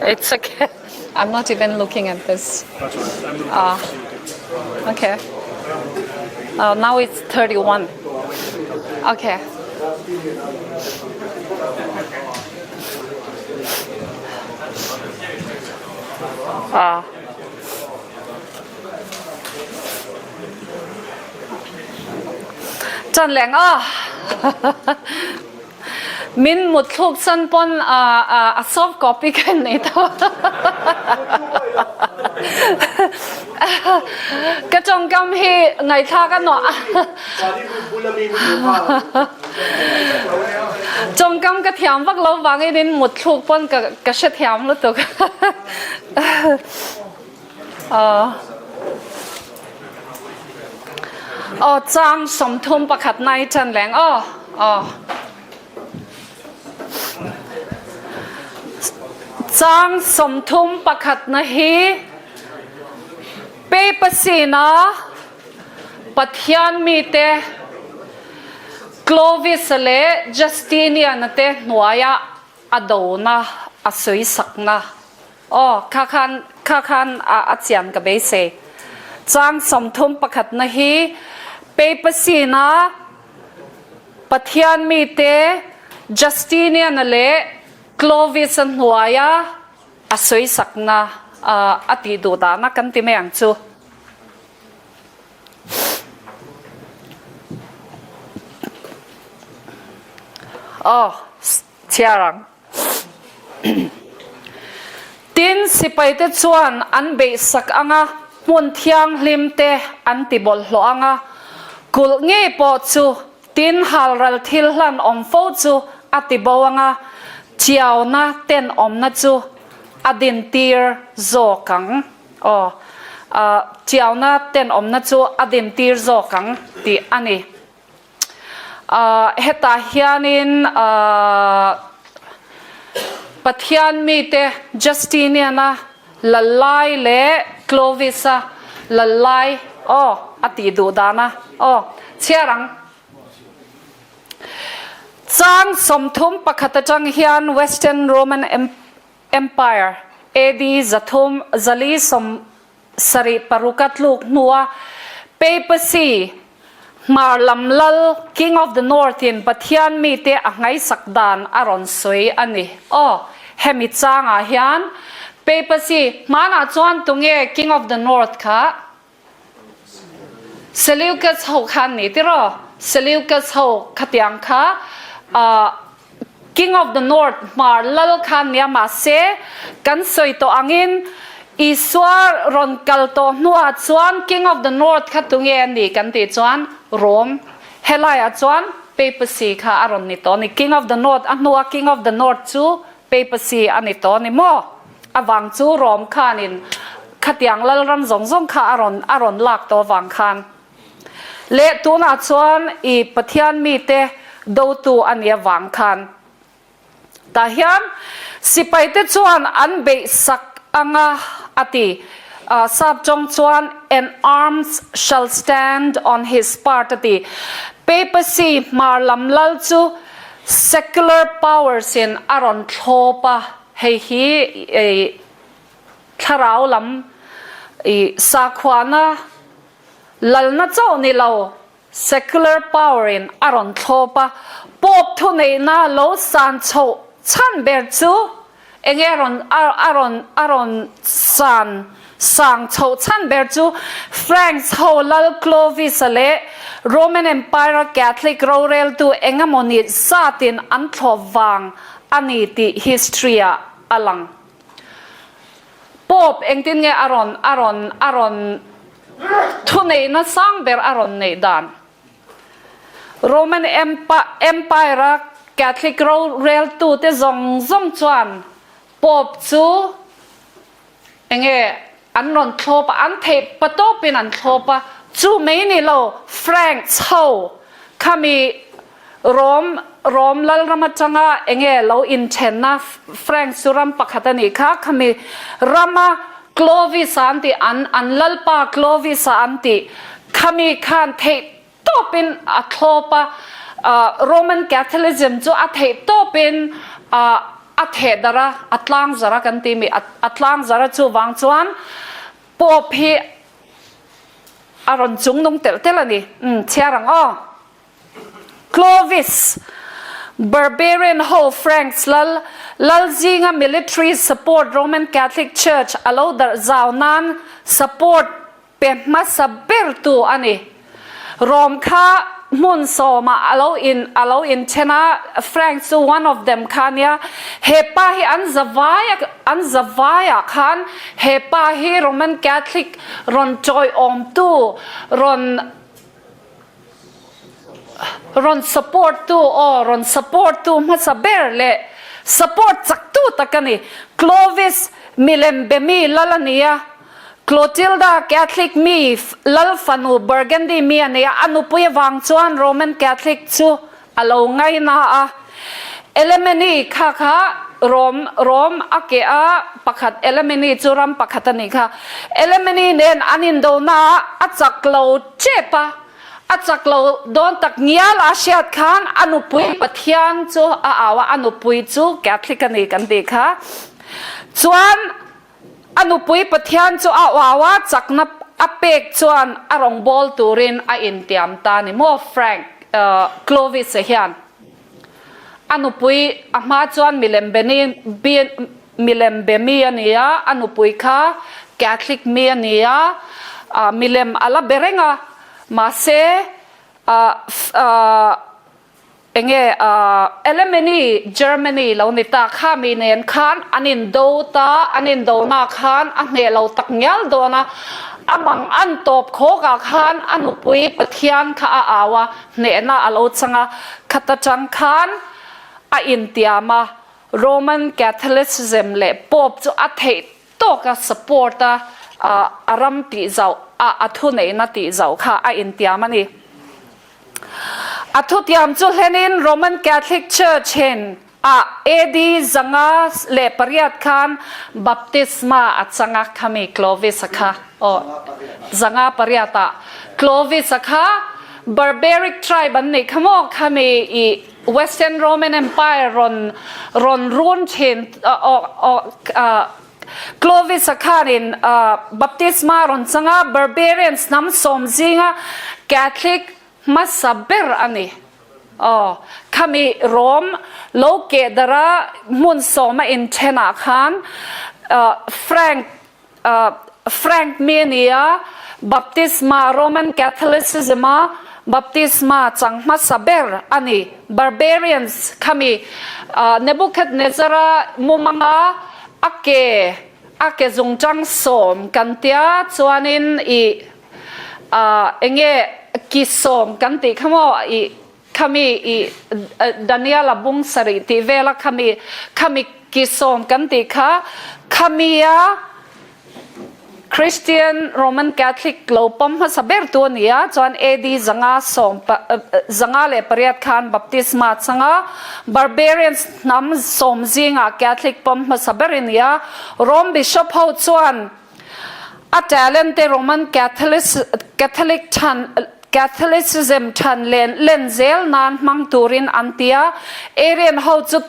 [SPEAKER 1] it's okay. I'm not even looking at this.
[SPEAKER 5] That's all right. I'm looking
[SPEAKER 1] uh, okay. Uh, now it's 31. Okay. Ah. Chan leng a. Min mut thluk san pawn a soft copy ka nei tho. Ka tawngkam hi ngaihthlak a nuah. Tawngkam ka thiam vak lo vangin in mut thluk pawn ka hrethiam lutuk. Aw chang 31 nai ṭan leng aw aw. Chang 31 na hi papacy na Pathian mite Clovis le Justinian te hnuaia a dona a sawisakna Aw, kha khan, kha khan a a chian ka beisei. Chang 31 na hi Papacy na Pathian mite Justinian-a leh Clovis-a hnuaia a sawisakna a tih duh dahna kan ti mai ang chu. Aw, chhiar ang. Tin, sipaite chuan an beihsak ang a, hmun thianghlim te an ti bawlhhlawh ang a, kulh ngei pawh chu tin halral thil hlan awm fo chu a ti bo ang a, chiauna tenawmna chu a dintir zawk ang. Aw, chiauna tenawmna chu a dintir zawk ang tih a ni. Hetah hianin Pathian mite Justinian-a lallai leh Clovis-a lallai aw a tih duh dana aw chhiar ang. Chang 31 atang hian Western Roman Empire AD 300 476 a tluk hnua Papacy, Hmar lam lal, King of the North in Pathian mite a ngaihsak dan a rawn sawi a ni. Aw, hemi changah hian Papacy, hmanah chuan tunge King of the North kha? Seleucus ho kha an ni tiraw? Seleucus ho khatiang kha King of the North hmar lal kha an nia mahse kan sawi tawh angin Isua rawn kal tawh hnuah chuan King of the North kha tunge a ni kan tih chuan Rome helaiah chuan Papacy kha a rawn ni tawh a ni. King of the North a hnua King of the North chu Papacy a ni tawh a ni maw? Avang chu Rome khanin khatiang lalram zawng zawng kha a rawn a rawn lak tawh avang khan leh tunah chuan i Pathian mite dotu a nih avang khan tah hian sipaite chuan an beih sak anga a ti. Sap tawng chuan an arms shall stand on his part a ti. Papacy hmar lam lal chu secular powers in a rawn thlawp a. Hei hi i thlarau lam i sakhuana lalna chauh ni lo, secular power in a rawn thlawp a, Pope thuneihna lo san chhoh chhan ber chu enge a rawn a rawn a rawn san sang chhoh chhan ber chu Franks ho lal Clovis-a leh Roman Empire-a Catholic roreltu engemawni zatin an thlawp vang a ni tih history-ah a lang. Pope engtin nge a rawn a rawn a rawn thuneihna sang ber a rawn neih dan? Roman Empire-a Catholic roreltute zawng zawng chuan Pope chu enge an rawn thlawp a, an theih patawpin an thlawp a, chu mai ni lo Franks ho khami Rom Rom lalram atanga enge lo inthenna Franks chu ram pakhat a nih kha, khami rama Clovis a an tih an an lalpa Clovis a an tih khami khan theih tawpin a thlawp a, Roman Catholicism chu a theih tawpin a theh darh a, a tlang zarh a kan tih mi, a tlang zarh a chuvang chuan Pope hi a rawn chung nung telh telh a ni. Umm, chhiar ang aw. Clovis, Barbarian ho Franks lal, lal zinga military support Roman Catholic Church a lo darh zau nan support pe hmasa ber tu a ni. Rom kha. hmun sawmah a lo in a lo inthen a, Frank chu one of them kha ania. He pa hi an zavai an zavaiah khan he pa hi Roman Catholic rawn tawiawmtu rawn rawn support tu aw rawn support tu hmasa ber leh support chak tu tak a ni. Clovis milem be mi lal a ni a, Clotilda Catholic mi lal fanu Burgundy mi a nei a, a nupui avang chuan Roman Catholic chu a lo ngaina a. Elemeni kha kha Rom Rom a keh a, pakhat Elemeni chu ram pakhat a nih kha. Elemeni nen an indona ah a chak lo tep a, a chak lo dawn tak ngial a hriat khan a nupui Pathian chu a au a, a nupui chu Catholic a ni kan tih kha. Chuan A nupui Pathian chu a uau a, chakna a pek chuan a rawngbâwl turin a intiam ta ni maw? Frank Clovis-a hian a nupui a hma chuan milem milem be mi a ni a, a nupui kha Catholic mi a ni a, milem a la be reng a, mahse Enge Alemany, Germany, lo ni ta kha mi nen khan an indo ta, an indona khan a hneh lo tak ngial dawn a, a mang an tawp khawk ah khan a nupui Pathian kha a au a, hnehna a lo chang a, khata tang khan a intiam a, Roman Catholicism leh Pope chu a theih tawk a support a, a ram tih zauh a, a thuneihna tih zauh kha a intiam a ni. A thutiam chu hlenin Roman Catholic Church hin a AD 508 khan baptisma a chang a khami Clovis a kha aw 508 ah Clovis a kha barbaric tribe an nih kha maw khami i Western Roman Empire rawn rawn run thin aw aw Clovis a khanin baptisma rawn chang a, Barbarians hnam sawm zinga Catholic hmasa ber a ni. Aw, khami Rome lo keh darh a hmun sawma inthenah khan Frank Frank mi a ni a, baptisma Roman Catholicism a baptisma chang hmasa ber a ni. Barbarians khami Nebuchadnezzar-a mumanga a ke a ke zungchang sawm kan tia chuanin i enge ki sawm kan tih kha maw i khami i Daniel-a bung sarih tih vela khami khami ki sawm kan tih kha khamia Christian Roman Catholic lo pawm hmasa ber tu a ni a, chuan AD 508 khan baptisma changa Barbarians hnam sawm zingah Catholic pawm hmasa ber a ni a, Rome Bishop ho chuan a talent te Roman Catholic than Catholicism than len len zel nan hmang turin an ti a, Arian ho chu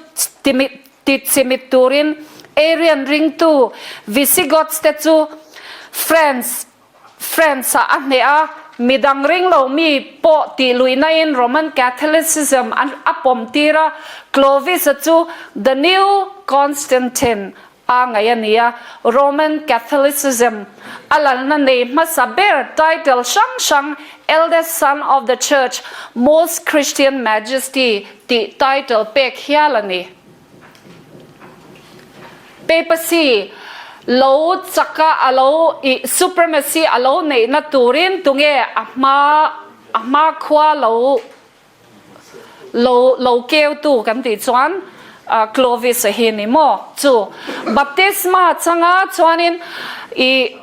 [SPEAKER 1] Titchimit turin Arian ringtu Visigoths te chu France France ah a hneh a, midang ring lo mi pawh tih luihnain Roman Catholicism an a pawm tir a, Clovis-a chu The New Constantine a ngaih a ni a, Roman Catholicism a lalna nei hmasa ber title hrang hrang Eldest Son of the Church, Most Christian Majesty tih title pek hial a ni. Papacy lo chaka a lo i supremacy a lo neihna turin tunge a hma a hma khua lo lo lo keutu kan tih chuan Clovis a hi ni maw chu baptisma changa chuanin i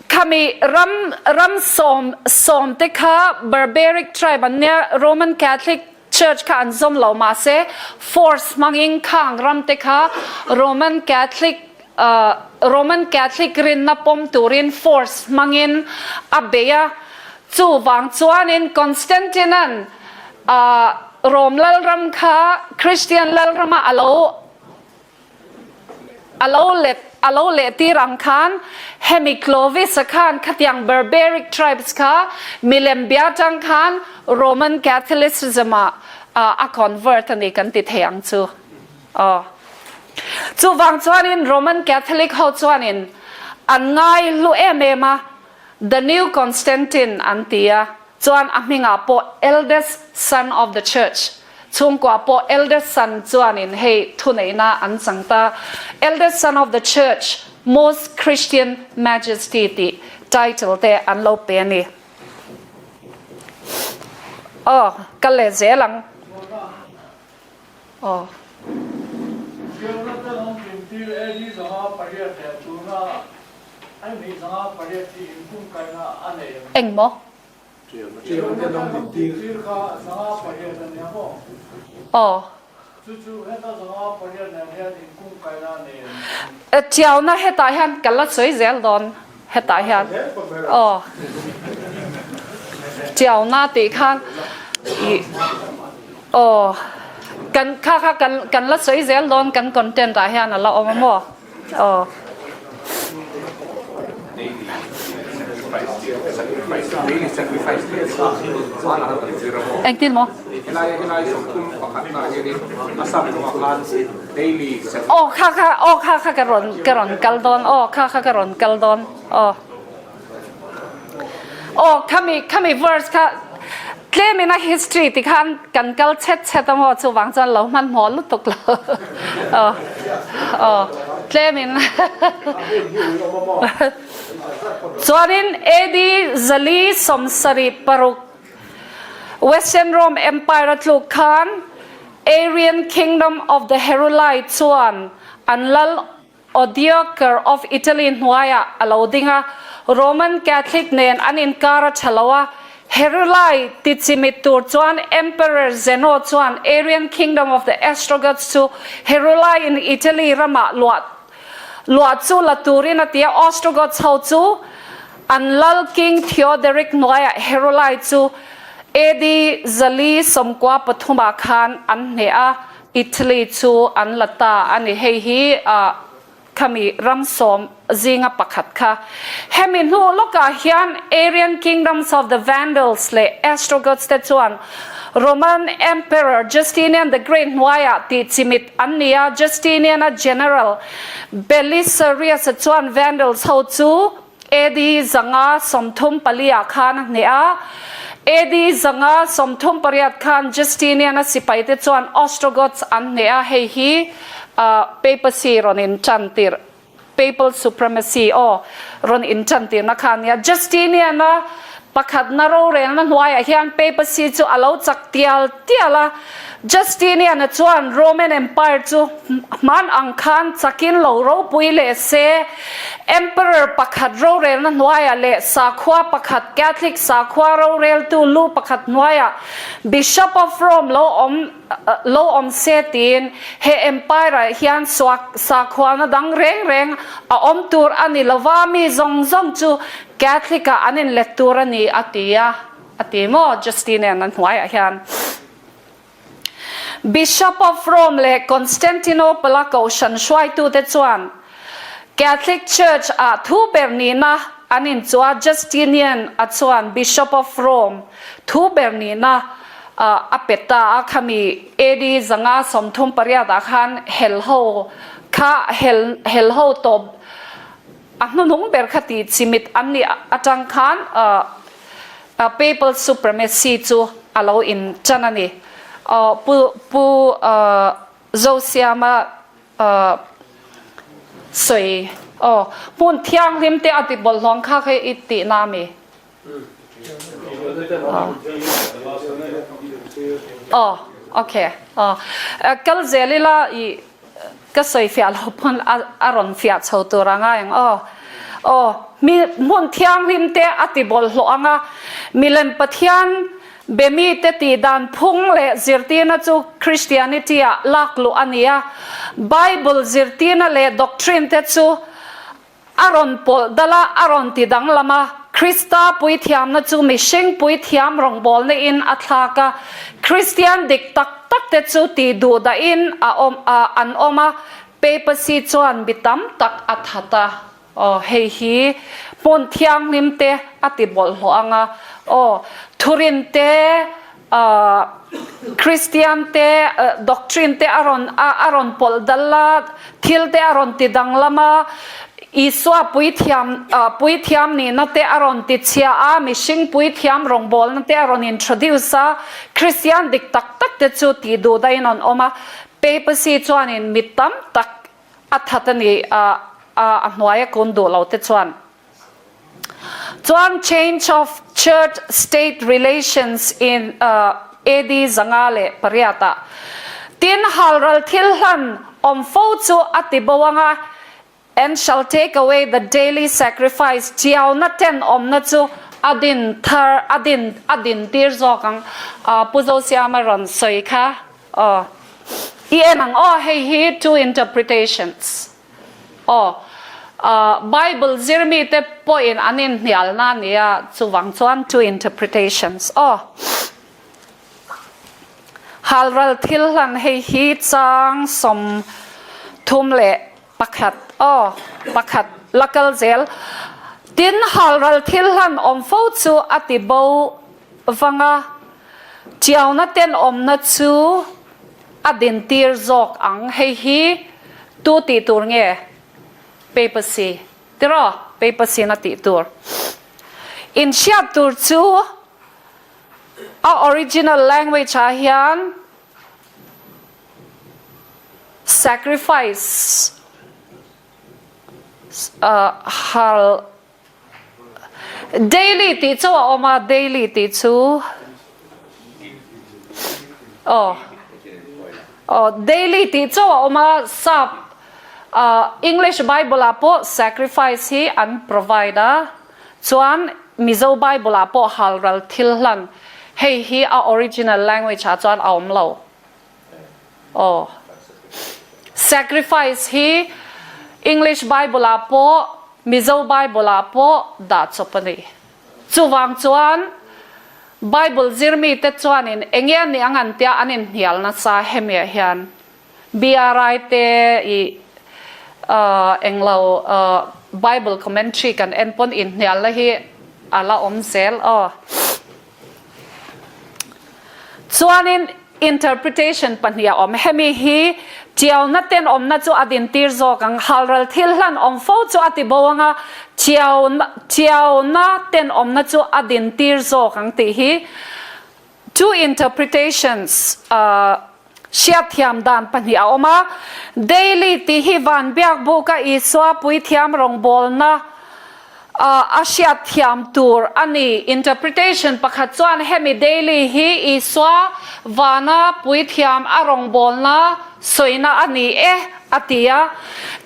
[SPEAKER 1] khami ram ram sawm sawm te kha barbaric tribe an nia Roman Catholic Church kha an zawm lo mahse force hmangin khang ram te kha Roman Catholic Roman Catholic rinna pawm turin force hmangin a bei a, chuvang chuanin Constantine-a'n Rome lalram kha Christian lalrama a lo A lo let a lo leh tir ang khan hemi Clovis-a khan khatiang barbaric tribes kha milem bia tang khan Roman Catholicism ah a convert a ni kan ti thei ang chu. Aw. Chuvang chuanin Roman Catholic ho chuanin an ngai hlu em em a, The New Constantine an ti a. Chuan a hmingah pawh eldest son of the church, chhungkua pawh eldest son chuanin hei thuneihna an chang ta. Eldest son of the church, most Christian majesty tih title te an lo pe a ni. Aw, kal leh zel ang. Aw.
[SPEAKER 2] Fiona te lam tintir AD 508 leh tuna Ani 508 hi inkungkaina a nei em?
[SPEAKER 1] Eng maw?
[SPEAKER 2] Fiona te lam tintir kha 508 a nia maw?
[SPEAKER 1] Aw.
[SPEAKER 2] Chu chu heta 508 nen hian inkungkaina a nei em?
[SPEAKER 1] Tiauna hetah hian ka la sawi zel dawn hetah hian. Aw. Tiauna tih khan i aw kan kha kha kan kan la sawi zel dawn kan content ah hian a la awm a maw? Aw. Engtin maw? Aw kha kha aw kha kha ka rawn ka rawn kal dawn aw kha kha ka rawn kal dawn aw aw khami khami verse kha tlem in a history ti khan kan kal chet chet a maw chuvang chuan lo hmanhmawh lutuk lo aw aw tlem in chuanin AD 476 Western Rome Empire a tluk khan Arian Kingdom of the Heruli chuan an lal Odoacer of Italy hnuaiah a lo ding a, Roman Catholic nen an inkar a tha lo a, Heruli ti chimit tur chuan Emperor Zeno chuan Arian Kingdom of the Ostrogoths chu Heruli in Italy ramah luah luah chu la turin a ti a, Ostrogoths ho chu an lal King Theoderic hnuaiah Heruli chu AD 493 ah khan an hneh a. Italy chu an la ta a ni. Hei hi khami ram sawm zinga pakhat kha. Hemi hnu lawkah hian Arian Kingdoms of the Vandals leh Ostrogoths te chuan Roman Emperor Justinian the Great hnuaiah tih chimit an ni a, Justinian-a general Belisarius-a chuan Vandals ho chu AD 534 ah khan a hneh a. AD 538 khan Justinian-a sipaite chuan Ostrogoths an hneh a, hei hi Papacy rawn intan tir, Papal Supremacy aw rawn intan tirna kha a nia. Justinian-a pakhatna rorelna hnuaiah hian Papacy chu a lo chak tial tial a. Justinian-a chuan Roman Empire chu hman ang khan chakin lo ropui leh se, Emperor pakhat rorelna hnuaiah leh sakhua pakhat Catholic sakhua roreltu lu pakhat hnuaiah Bishop of Rome lo awm lo awm se tiin he Empire-ah hian sakhuana dang reng reng a awm tur a ni lova, mi zawng zawng chu Catholic-ah an inlet tur a ni a ti a. A ti maw Justinian-a hnuaiah hian Bishop of Rome leh Constantinople-a kohhran hruaitute chuan Catholic Church-ah thu ber nihna an inchuah Justinian-a chuan Bishop of Rome thu ber nihna a pe ta a, khami AD 538 ah khan hel ho kha hel hel ho tawp A hnuhnung ber kha tih chimit an nih atang khan Papal Supremacy chu a lo in tan a ni. Pu Pu Zosiama sawi aw hmun thianghlim te a ti bawlhhlawng kha kha i tihna a mi? Aw ok aw kal zel ila i ka sawi fiah loh pawn a rawn fiah chho tur a ngai ang aw aw mi hmun thianghlim te a ti bawlhhlawh ang a milem Pathian be mite tih dan phung leh zirtirna chu Christianity ah lak luh a ni a Bible zirtirna leh doctrine te chu A rawn pawlh dal a, a rawn ti danglam a. Krista puithiamna chu mihring puithiam rawngbawlna in a thlak a. Kristian dik tak tak te chu tih duh dahin a awm a, an awm a. Papacy chuan mi tam tak a that a. Aw, hei hi hmun thianghlim te a ti bawlhhlawh ang a. Aw, thurin te, Kristian te doctrine te a rawn a rawn pawlh dal a, thil te a rawn ti danglam a. Isua puithiam puithiam nihna te a rawn ti chhia a, mihring puithiam rawngbawlna te a rawn introduce a, Kristian dik tak tak te chu tih duh daihin an awm a, Papacy chuanin mi tam tak a that a ni a, a hnuaia kun duh lo te chuan. Chuan change of church state relations in AD 508 ah tin halral thil hlan awm fo chu a ti bo anga and shall take away the daily sacrifice chiauna ten awmna chu a din thar a din a din tir zawk ang Pu Zosiama rawn sawi kha aw i en ang aw hei hi two interpretations. Aw, Bible zirmite pawhin an inhnialna a ni a, chuvang chuan two interpretations. Aw, halral thil hlan hei hi chang 31, aw, pakhat la kal zel. Tin, halral thil hlan awm fo chu a ti bo vang a, tiauna tenawmna chu A dintir zawk ang. Hei hi tu tih tur nge? Papacy. Tiraw? Papacy in a tih tur. Inhriat tur chu a original language ah hian sacrifice hal Daily tih chu a awm a, daily tih chu aw aw daily tih chu a awm a, sap English Bible ah pawh sacrifice hi an provide a, chuan Mizo Bible ah pawh halral thil hlan hei hi a original language ah chuan a awm lo. Aw. Sacrifice hi English Bible ah pawh Mizo Bible ah pawh dah chawp a ni. Chuvang chuan Bible zirmi te chuanin enge a nih ang an tia an inhnial nasa hemi ah hian BRI te i englo Bible commentary kan en pawn inhnialna hi a la awm zel aw. Chuanin interpretation pahnih a awm. Hemi hi tiauna tenawmna chu a dintir zawk ang. Halral thil hlan awm fo chu a ti bo ang a, tiauna tenawmna chu a dintir zawk ang tih hi two interpretations hriatthiam dan pahnih a awm a. Daily tih hi van biak buka Isua puithiam rawngbawlna a hriatthiam tur a ni. Interpretation pakhat chuan hemi daily hi Isua vana puithiam a rawngbawlna sawina a ni e a ti a.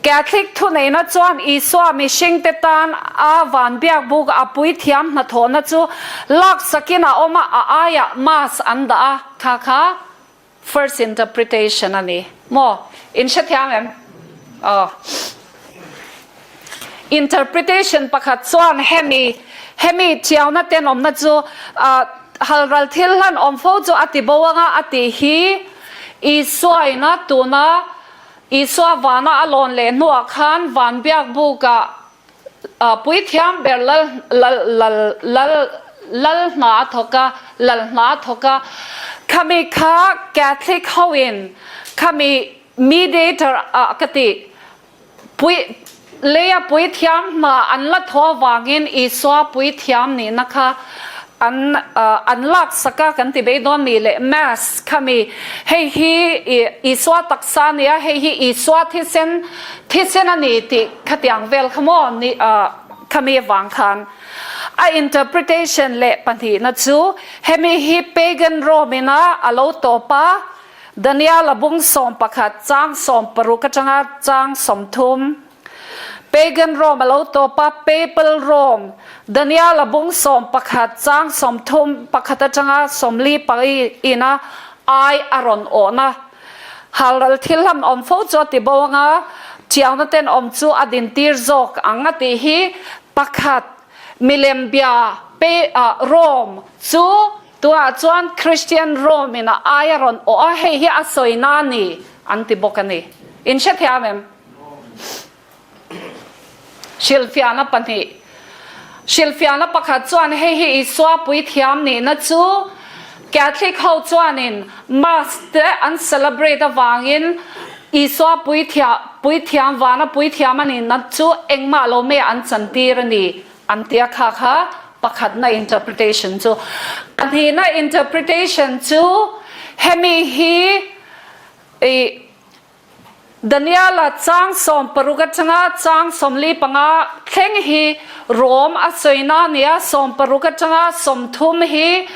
[SPEAKER 1] Catholic thuneihna chuan Isua mihringte tan a van biak buk a puithiam hnathawhna chu laksakin a awm a, a aiah Mass an dah a, kha kha First interpretation a ni maw? In hrethiam em? Aw. Interpretation pakhat chuan hemi hemi thiauna tenawmna chu halral thil hlan awm fo chu a ti bo anga a tih hi Isuaina tuna Isua vana a lawn leh hnuah khan van biak bukah Puithiam ber lal lal lal lal lal hna a thawk a, lal hna a thawk a. Khami kha Catholic ho in khami mediator ah ka tih pui leia puithiam hna an la thaw avangin Isua puithiam nihna kha an an lak sak a kan ti bei dawn mi leh Mass khami hei hi Isua taksa a nia hei hi Isua thisen Thisen a ni tih khatiang vel kha maw ni khami avang khan a interpretation leh pahnihna chu hemi hi pagan Rome ina a lo tawp a, Daniel a bung 11 chang 60 atanga chang 30 Pagan Rome a lo tawp a, Papal Rome Daniel a bung 11 chang 31 atanga 44 ina ai a rawn awhna. Halral thil hlam awm fo chu a ti bo anga, thiangna ten awm chu a dintir zawk ang a tih hi pakhat milem bia pe Rome chu tunah chuan Christian Rome in a ai a rawn awh a, hei hi a sawina a ni an ti bawk a ni. In hrethiam em? Hrilhfiahna pahnih. Hrilhfiahna pakhat chuan hei hi Isua puithiam nihna chu Catholic ho chuanin Mass te an celebrate avangin. Isua puithia, puithiam, vana puithiam a nihna chu engmah lo mei an chantir a ni an tia kha kha pakhatna interpretation chu. Pahnihna interpretation chu hemi hi i Daniela chang 16 atanga chang 45 thleng hi Rom a sawina a ni a, 16 atanga 30 hi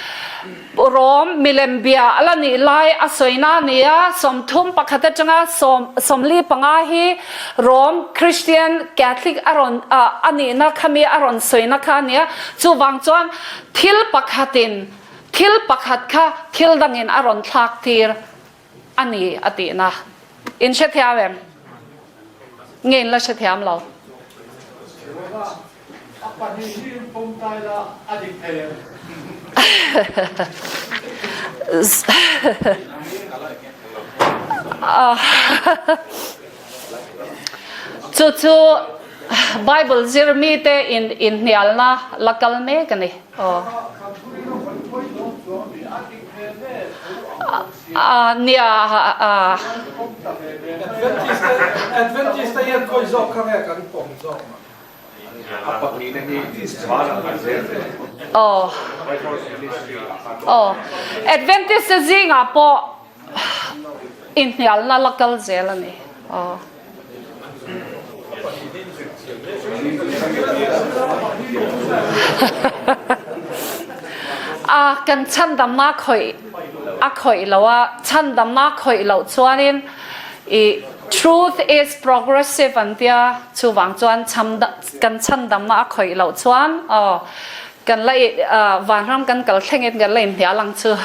[SPEAKER 1] Rom milem bia a la nih lai a sawina a ni a, 31 atanga 45 hi Rom Christian Catholic a rawn a nihna khami a rawn sawina kha a ni a, chuvang chuan thil pakhatin thil pakhat kha thil dangin a rawn thlak tir. A ni a tihna. In hrethiam em? Nge in la hrethiam lo?
[SPEAKER 2] A hi in pawm tai la a dik thei em?
[SPEAKER 1] Chu chu Bible zir mite in inhnialna la kal mek a ni. Aw. Nia a.
[SPEAKER 3] Adventist te hian khawi zawk kha nge kan pawm zawk mah?
[SPEAKER 1] Aw. Aw. Adventist te zingah pawh inhnialna la kal zel a ni. Aw. A kan chhandamna khawih a khawih lo a, chhandamna khawih loh chuanin i truth is progressive an tia, chuvang chuan kan chhandamna a khawih loh chuan aw kan la i vanram kan kal thlengin kan la inhnial ang chu.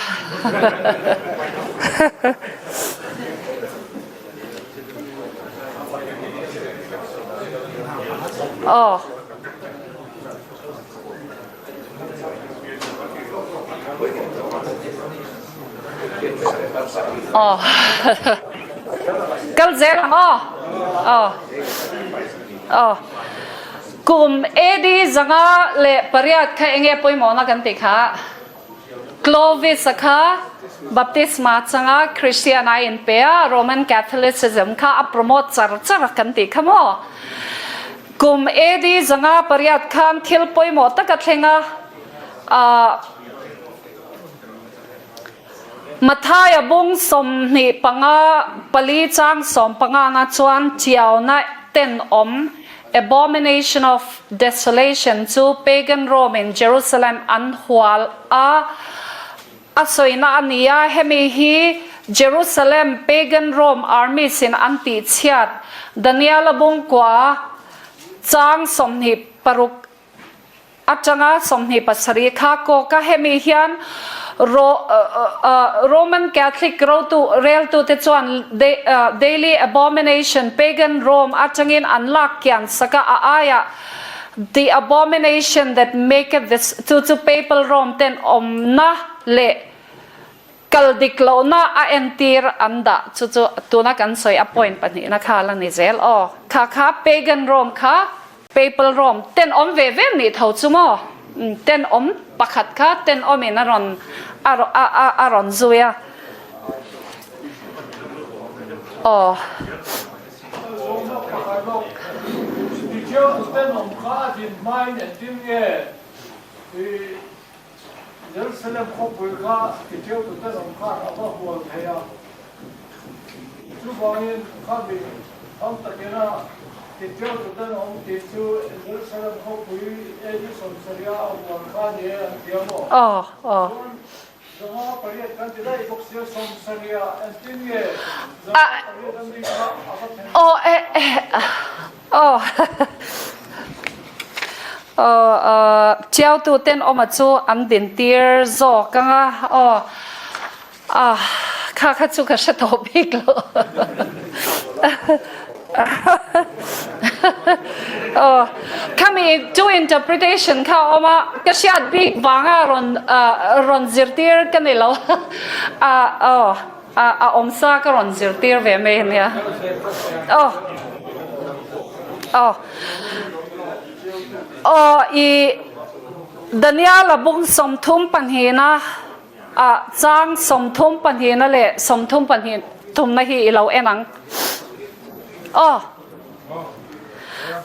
[SPEAKER 1] Aw. Aw. Kal zel ang aw. Aw. Aw. Kum AD 508 kha enge pawimawhna kan tih kha? Clovis-a kha baptisma changa Christian a inpe a, Roman Catholicism kha a promote char char a kan tih kha maw? Kum AD 508 khan thil pawimawh tak a thleng a, ah Mathaia bung 25 pali chang 15 na chuan Tiauna tenawm Abomination of Desolation chu Pagan Rome in Jerusalem an hual a, a sawina a ni a, hemi hi Jerusalem Pagan Rome armies in an tihchhiat Daniela bungkua chang 26 Atanga 27 kha kawk a, hemi hian Roman Catholic rotu reltute chuan Daily Abomination, Pagan Rome atangin an lak kian sak a, a aiah The Abomination that Maketh the chu chu Papal Rome ten awmna leh Kal dik lohna a entir an dah chu chu tuna kan sawi a point pahnihna kha la ni zel aw. Kha kha Pagan Rome kha Papal Rome ten awm ve ve nih tho chu maw? Ten awm pakhat kha ten awmin a rawn a a rawn zui a aw.
[SPEAKER 2] Zawhna pakhat lawk, Ticheu tenawm kha a din hmain entin nge i Jerusalem khawpui kha titeutu ten awm khan a va hual thei a. Chuvangin khami tam takina titeutu ten awm tih chu Jerusalem khawpui AD 70 a hual kha ni e an ti a maw? Chuan 508 kan ti daih bawk sia 70 ah engtin nge 508 an nih kha a va thlen?
[SPEAKER 1] Aw aw Chiautu ten awma chu an din tir zawk ang a aw a kha kha chu ka hre tawh bik lo aw khami chu interpretation kha a awm a ka hriat bik vanga rawn rawn zirtir ka ni lo a aw. A awm sa ka rawn zirtir ve mai a nia. Aw. Aw. Aw i Daniela bung 32 a chang 32 leh 32 thumna hi i lo en ang. Aw.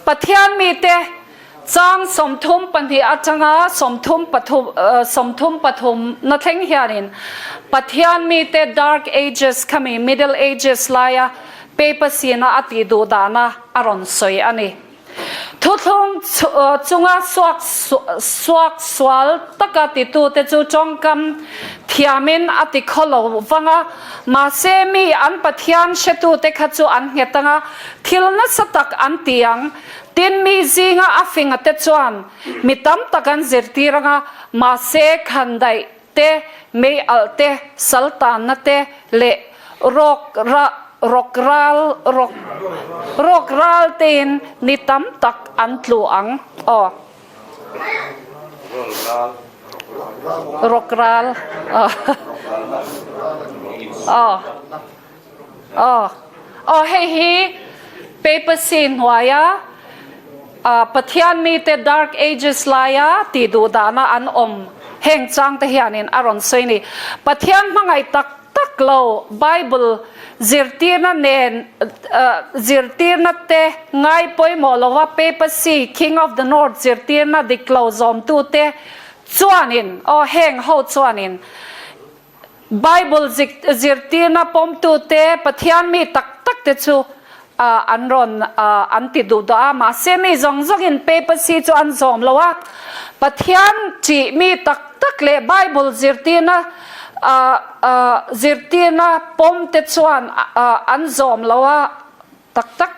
[SPEAKER 1] Pathian mite chang 32 atanga 33 33 na thleng hianin Pathian mite Dark Ages khami Middle Ages laia papacy na a tih duh dana a rawn sawi a ni. Thuthlung chunga suak suak sual taka titute chu tawngkam thiamin a ti khaw lo vang a, mahse mi an Pathian hretute kha chu an nghet ang a, thil nasa tak an ti ang. Tin, mi zinga a finga te chuan mi tam tak an zirtir ang a, mahse khandaih te, mei alh te, sal tanna te leh rawk rawk ral rawk rawk ral tein ni tam tak an tlu ang. Aw. Rawk ral. Aw. Aw. Aw hei hi papacy hnuaia Pathian mite Dark Ages laia tih duh dahna an awm heng chang te hianin a rawn sawi ni. Pathian hmangaih tak tak lo Bible zirtirna nen zirtirna te ngai pawimawh lova papacy King of the North zirtirna dik lo zawmtute chuanin aw heng ho chuanin Bible zirtirna pawmtute Pathian mi tak takte chu an rawn an ti duh duh a, mahse mi zawng zawngin papacy chu an zawm lo a. Pathian ṭih mi tak tak leh Bible zirtirna zirtirna pawmte chuan an zawm lo a tak tak.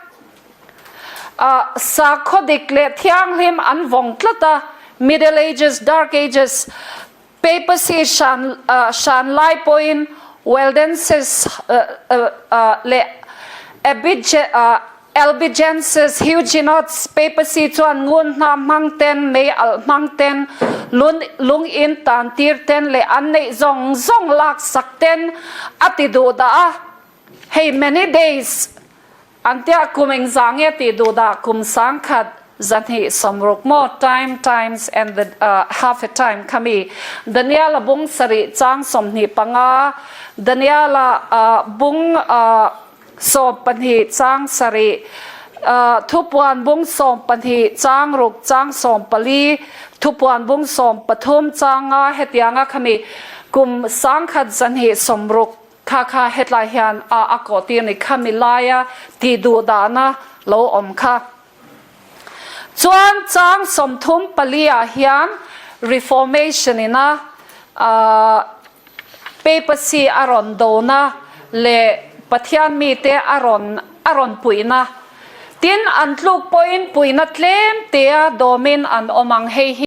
[SPEAKER 1] Sakhaw dik leh thianghlim an vawng tlat a, Middle Ages, Dark Ages, Papacy hran hran lai pawhin Waldenses leh Albigenses, Huguenots, Papacy chuan ngun hna hmang ten, mei alh hmang ten, lung in tan tir ten leh an neih zawng zawng lak sak ten a ti duh dah a. Hei many days An tia kum engzah nge tih duh dah kum 1000 260 maw time times and the half a time kha mi Daniela bung sarih chang 25 Daniela bung 12 chang sarih thupuan bung 12 chang ruk chang 14 thupuan bung 13 chang nga hetianga kha mi kum 1000 260 Kha kha hetlai hian a a kawh tir ni kha mi laia tih duh dahna lo awm kha. Chuan chang 34 ah hian Reformation ina Papacy a rawn dona leh Pathian mite a rawn a rawn puihna. Tin, an tluk pawhin puihna tlem tea dawmin an awm ang hei hi.